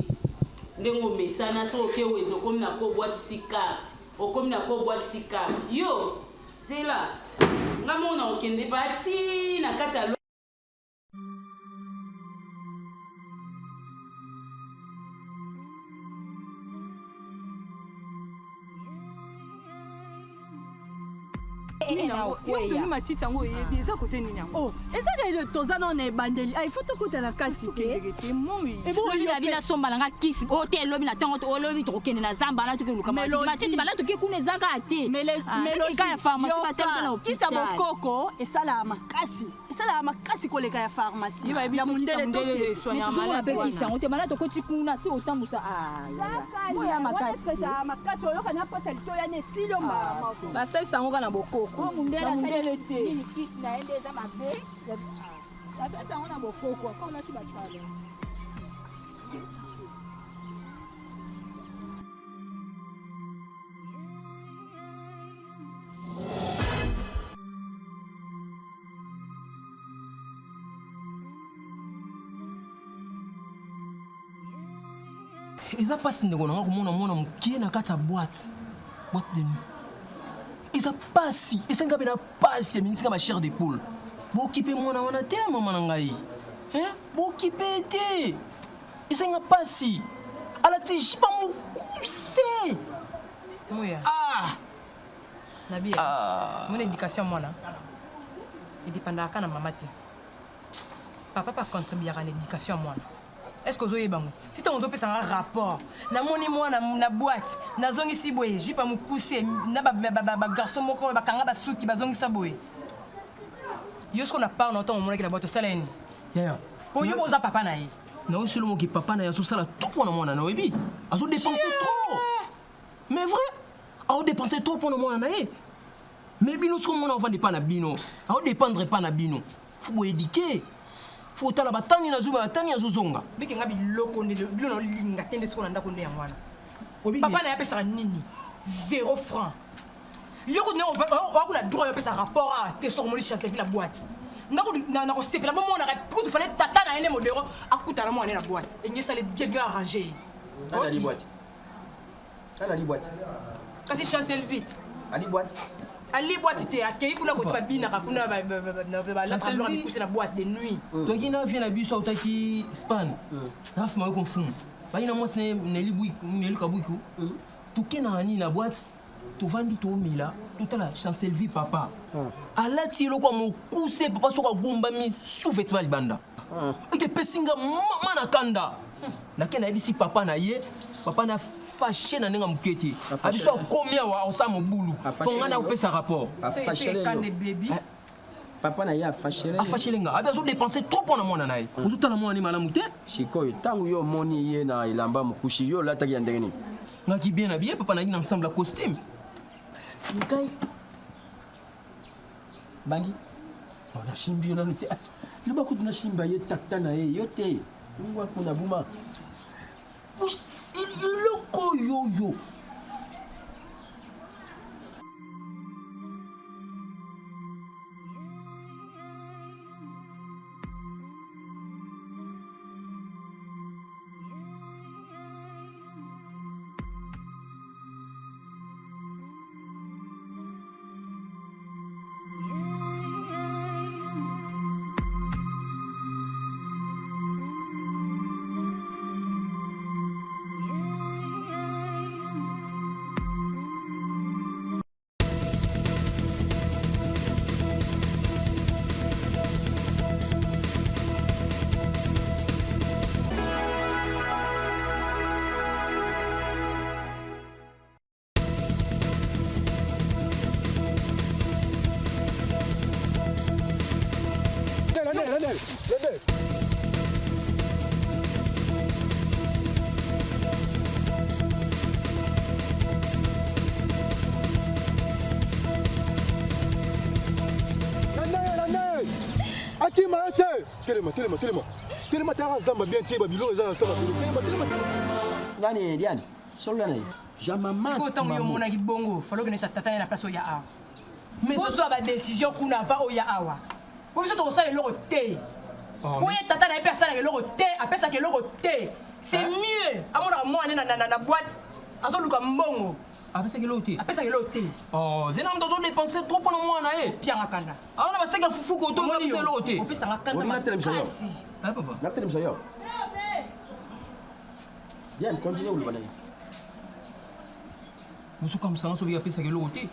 ndenge omesana soki oke wenze okomi na ko obwakisi carte okomi na ko obwakisi carte yo zela nga moko na kokende pa ti na kati ya Yo matiti yango oyebi eza kote nini yango? Oh, eza kaka toza nano na ebandeli. Ah, il faut tokota na kati te. Lobi na bino asomba na nga kisi oyo te elobi na ntongo olobi tokokende na zamba na tokoluka matiti bala toke kuna eza kaka te Melodie, ya pharmacie batali na kisa hôpital bokoko esalaka makasi esalaka makasi koleka ya pharmacie ya mondele toke tozomona mpe kisi yango te bala tokoti kuna ti otambusa oya makasi ezalaka makasi oyoka na mpasi ya litoya na esili yo mbala moko basalisa yango kaka na bokoko mondele na mondele te nini kisi na ye nde eza mabe basalisa yango na bokoko akolasi batala Eza mpasi ndeko na nga komona mwana moke na kati ya boîte boîte de nuit eza mpasi esengi nga mpe na mpasi eminisi nga ba chair de poule bokipe mwana wana te mama na ngai Hein? bokipe ye te esengi nga mpasi alati jipa mokuse Muya. Ah! Nabi. Ah. Mon éducation mwana. Edépendaka kaka na mama te. Papa pa contribuaka na éducation ya mwana. Est-ce que ozoyeba ngo? Si ntango ozopesa nga rapport, namoni mwana na boîte, nazongisi boye, jipe ya mokuse, na ba, ba, ba, ba garçon moko bakanga basuki bazongisa boye. Yo soki na part na ntango omonaki na boîte osala ye nini? Yaya. Po yo oza papa na ye. Na solo moki papa na ye azosala tout mpo na mwana na oyebi azodepense trop mais vrai aodepense trop mpo na mwana na ye mais bino soki omona ovanda epa na bino aodépendre epa na bino fo boédike fo otala batani nazwi batani azozonga Bike nga biloko nde bilo na olinga te nde sikoyo na ndako nde yango wana. Papa na ye apesaka nini? Zéro franc. Yo kutu oza na droit yo opesa rapport awa te soki omoni chancelvi na boîte. Nga kutu nakosepela bomonaka kutu fale tata na ye nde modero akutana mwana ne na boîte. Enge esali bien bien arrange ye. Nani ali boîte? Nani ali boîte? Kasi chancelvi. Ali boîte? Ali boîte te akei kuna kote babinaka kuna balaka mikuse na boîte de nuit. Toki na vie na biso autaki span raf mayo konfumu bayi na mwasi na ye neli kabwiku toke na nini na boîte tovandi tomela totala chancelvi papa alati eloko ya mokuse papa soki agumbami sous-vêtement libanda eke epesi nga mama na kanda nake nayebisi papa na ye papa na fashe na ndenge ya moke te abiso akomi awa akosala mobulu fo ngai nakopesa rapport Papa na ye afashele afashele nga abi azodepense trop mpo na mwana na ye ozotala mwana ne malamu te sikoyo ntango yo omoni ye na elamba mokushi yo olataki ya ndenge nini ngaki bien na bien papa nayaki na ensemble ya costume ngai bangi Oh, nasimbi yo nanu te Ah, loba kutu nasimba ye tata na ye yo te ngwa kuna buma eloko oyo yo Akima yo te telema telema telema telema tala zamba bien te babiloko eza na samba telema telema nani diane solola na ye sikoyo ntango yo omonaki bongo falo okenesa tata ye na place oya awa bozwa badécision kuna avant oya awa po biso tokosala eloko te po ye tata na ye mpe asalaka eloko te apesaka eloko te c'est mieux amonaka mwana ne na boîte azoluka mbongo apesaka eloko te apesaka eloko te oh vena moto azodepense trop mpona mwana ye pianga kanda awana basaki ya fufu koto apesa eloko te opesanga kanda makasi natelemisa yo Diane continue koloba na ye. Mosuka mosanga soki apesaka eloko te.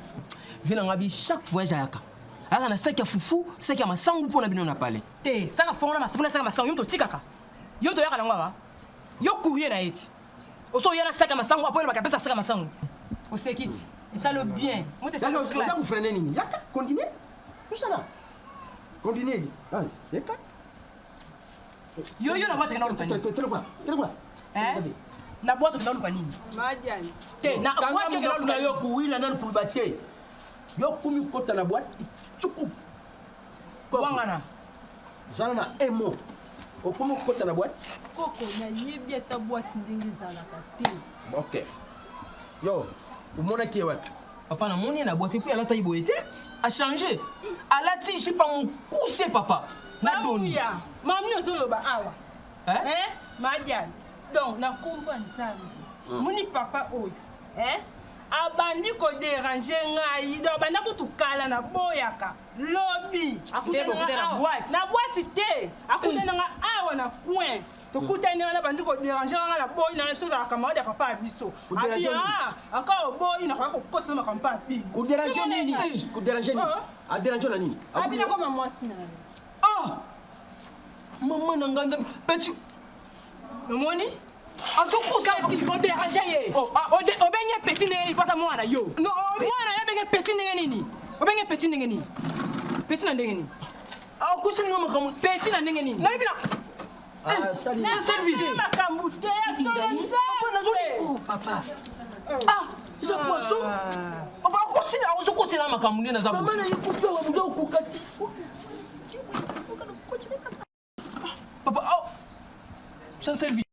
Vie na nga bi chaque voyage ayaka. Ayaka na saki ya fufu, saki ya masangu mpo na bino na palais. Te, saka fongo na masangu na saka masangu yo moto otikaka. Yo moto oyaka nango awa. Yo courrier na ye ti. Oso oya na saka masangu apo elobaka apesa saka masangu. Oseki ti. Esalo bien. Moto esalo Yaka, oza classe. kofrene nini? Yaka, continue. Tosala. Continue. Allez, yaka. Yo yo na boîte okenda koluka nini? Hein? Na boîte okenda koluka nini? Madiani. Te, na boîte okenda koluka yo kuwila nanu kuluba te. Yo kumi kota na boîte tchuku. Wangana. Zala na un mot. Okomi kota na boîte. Koko nayebi ata boîte ndenge ezalaka te. Ok. Yo, omonaki ye wapi? Papa namoni ye na boîte epuis alataki boye te. A changer. Alati jupe ya mokuse papa. Na doni. Mamuya, mami ozoloba awa. Hein? Hein? Madiani. Donc na kombo ya Nzambe. Moni papa oyo. Hein? Abandi koderange ngai. Donc abanda kutu kala na boyaka. Lobi. Nde bokutana na awa. boîte. Na boîte te. Akutana nga awa na coin. Tokutani wana bandi koderange nga na boyi na biso ozalaka camarade ya papa ya biso. Koderange Abi nini? ah, encore oboyi nakoya kokosa makambo mpa abi. Koderange nini? Koderange nini? Aderange na nini? Abi nakoma mwasi na ye. Ah! Mama na ngai Nzambe. Petit. Omoni? Azokosa oderange ye. Obenge petit ndenge nini pasa mwana yo. Mwana yo obenge petit ndenge nini? Obenge petit ndenge nini? Petit na ndenge nini? Akosi nga makambo. Petit na ndenge nini? Nayebi na Ah, sali. Sylvie. makambo te ya solo Nzambe. Papa. Ah, eza poisson. Papa akosila ozokosela makambo nde naza. Mama na ye kutu awa buza okoka te. Papa, oh. Jean Sylvie.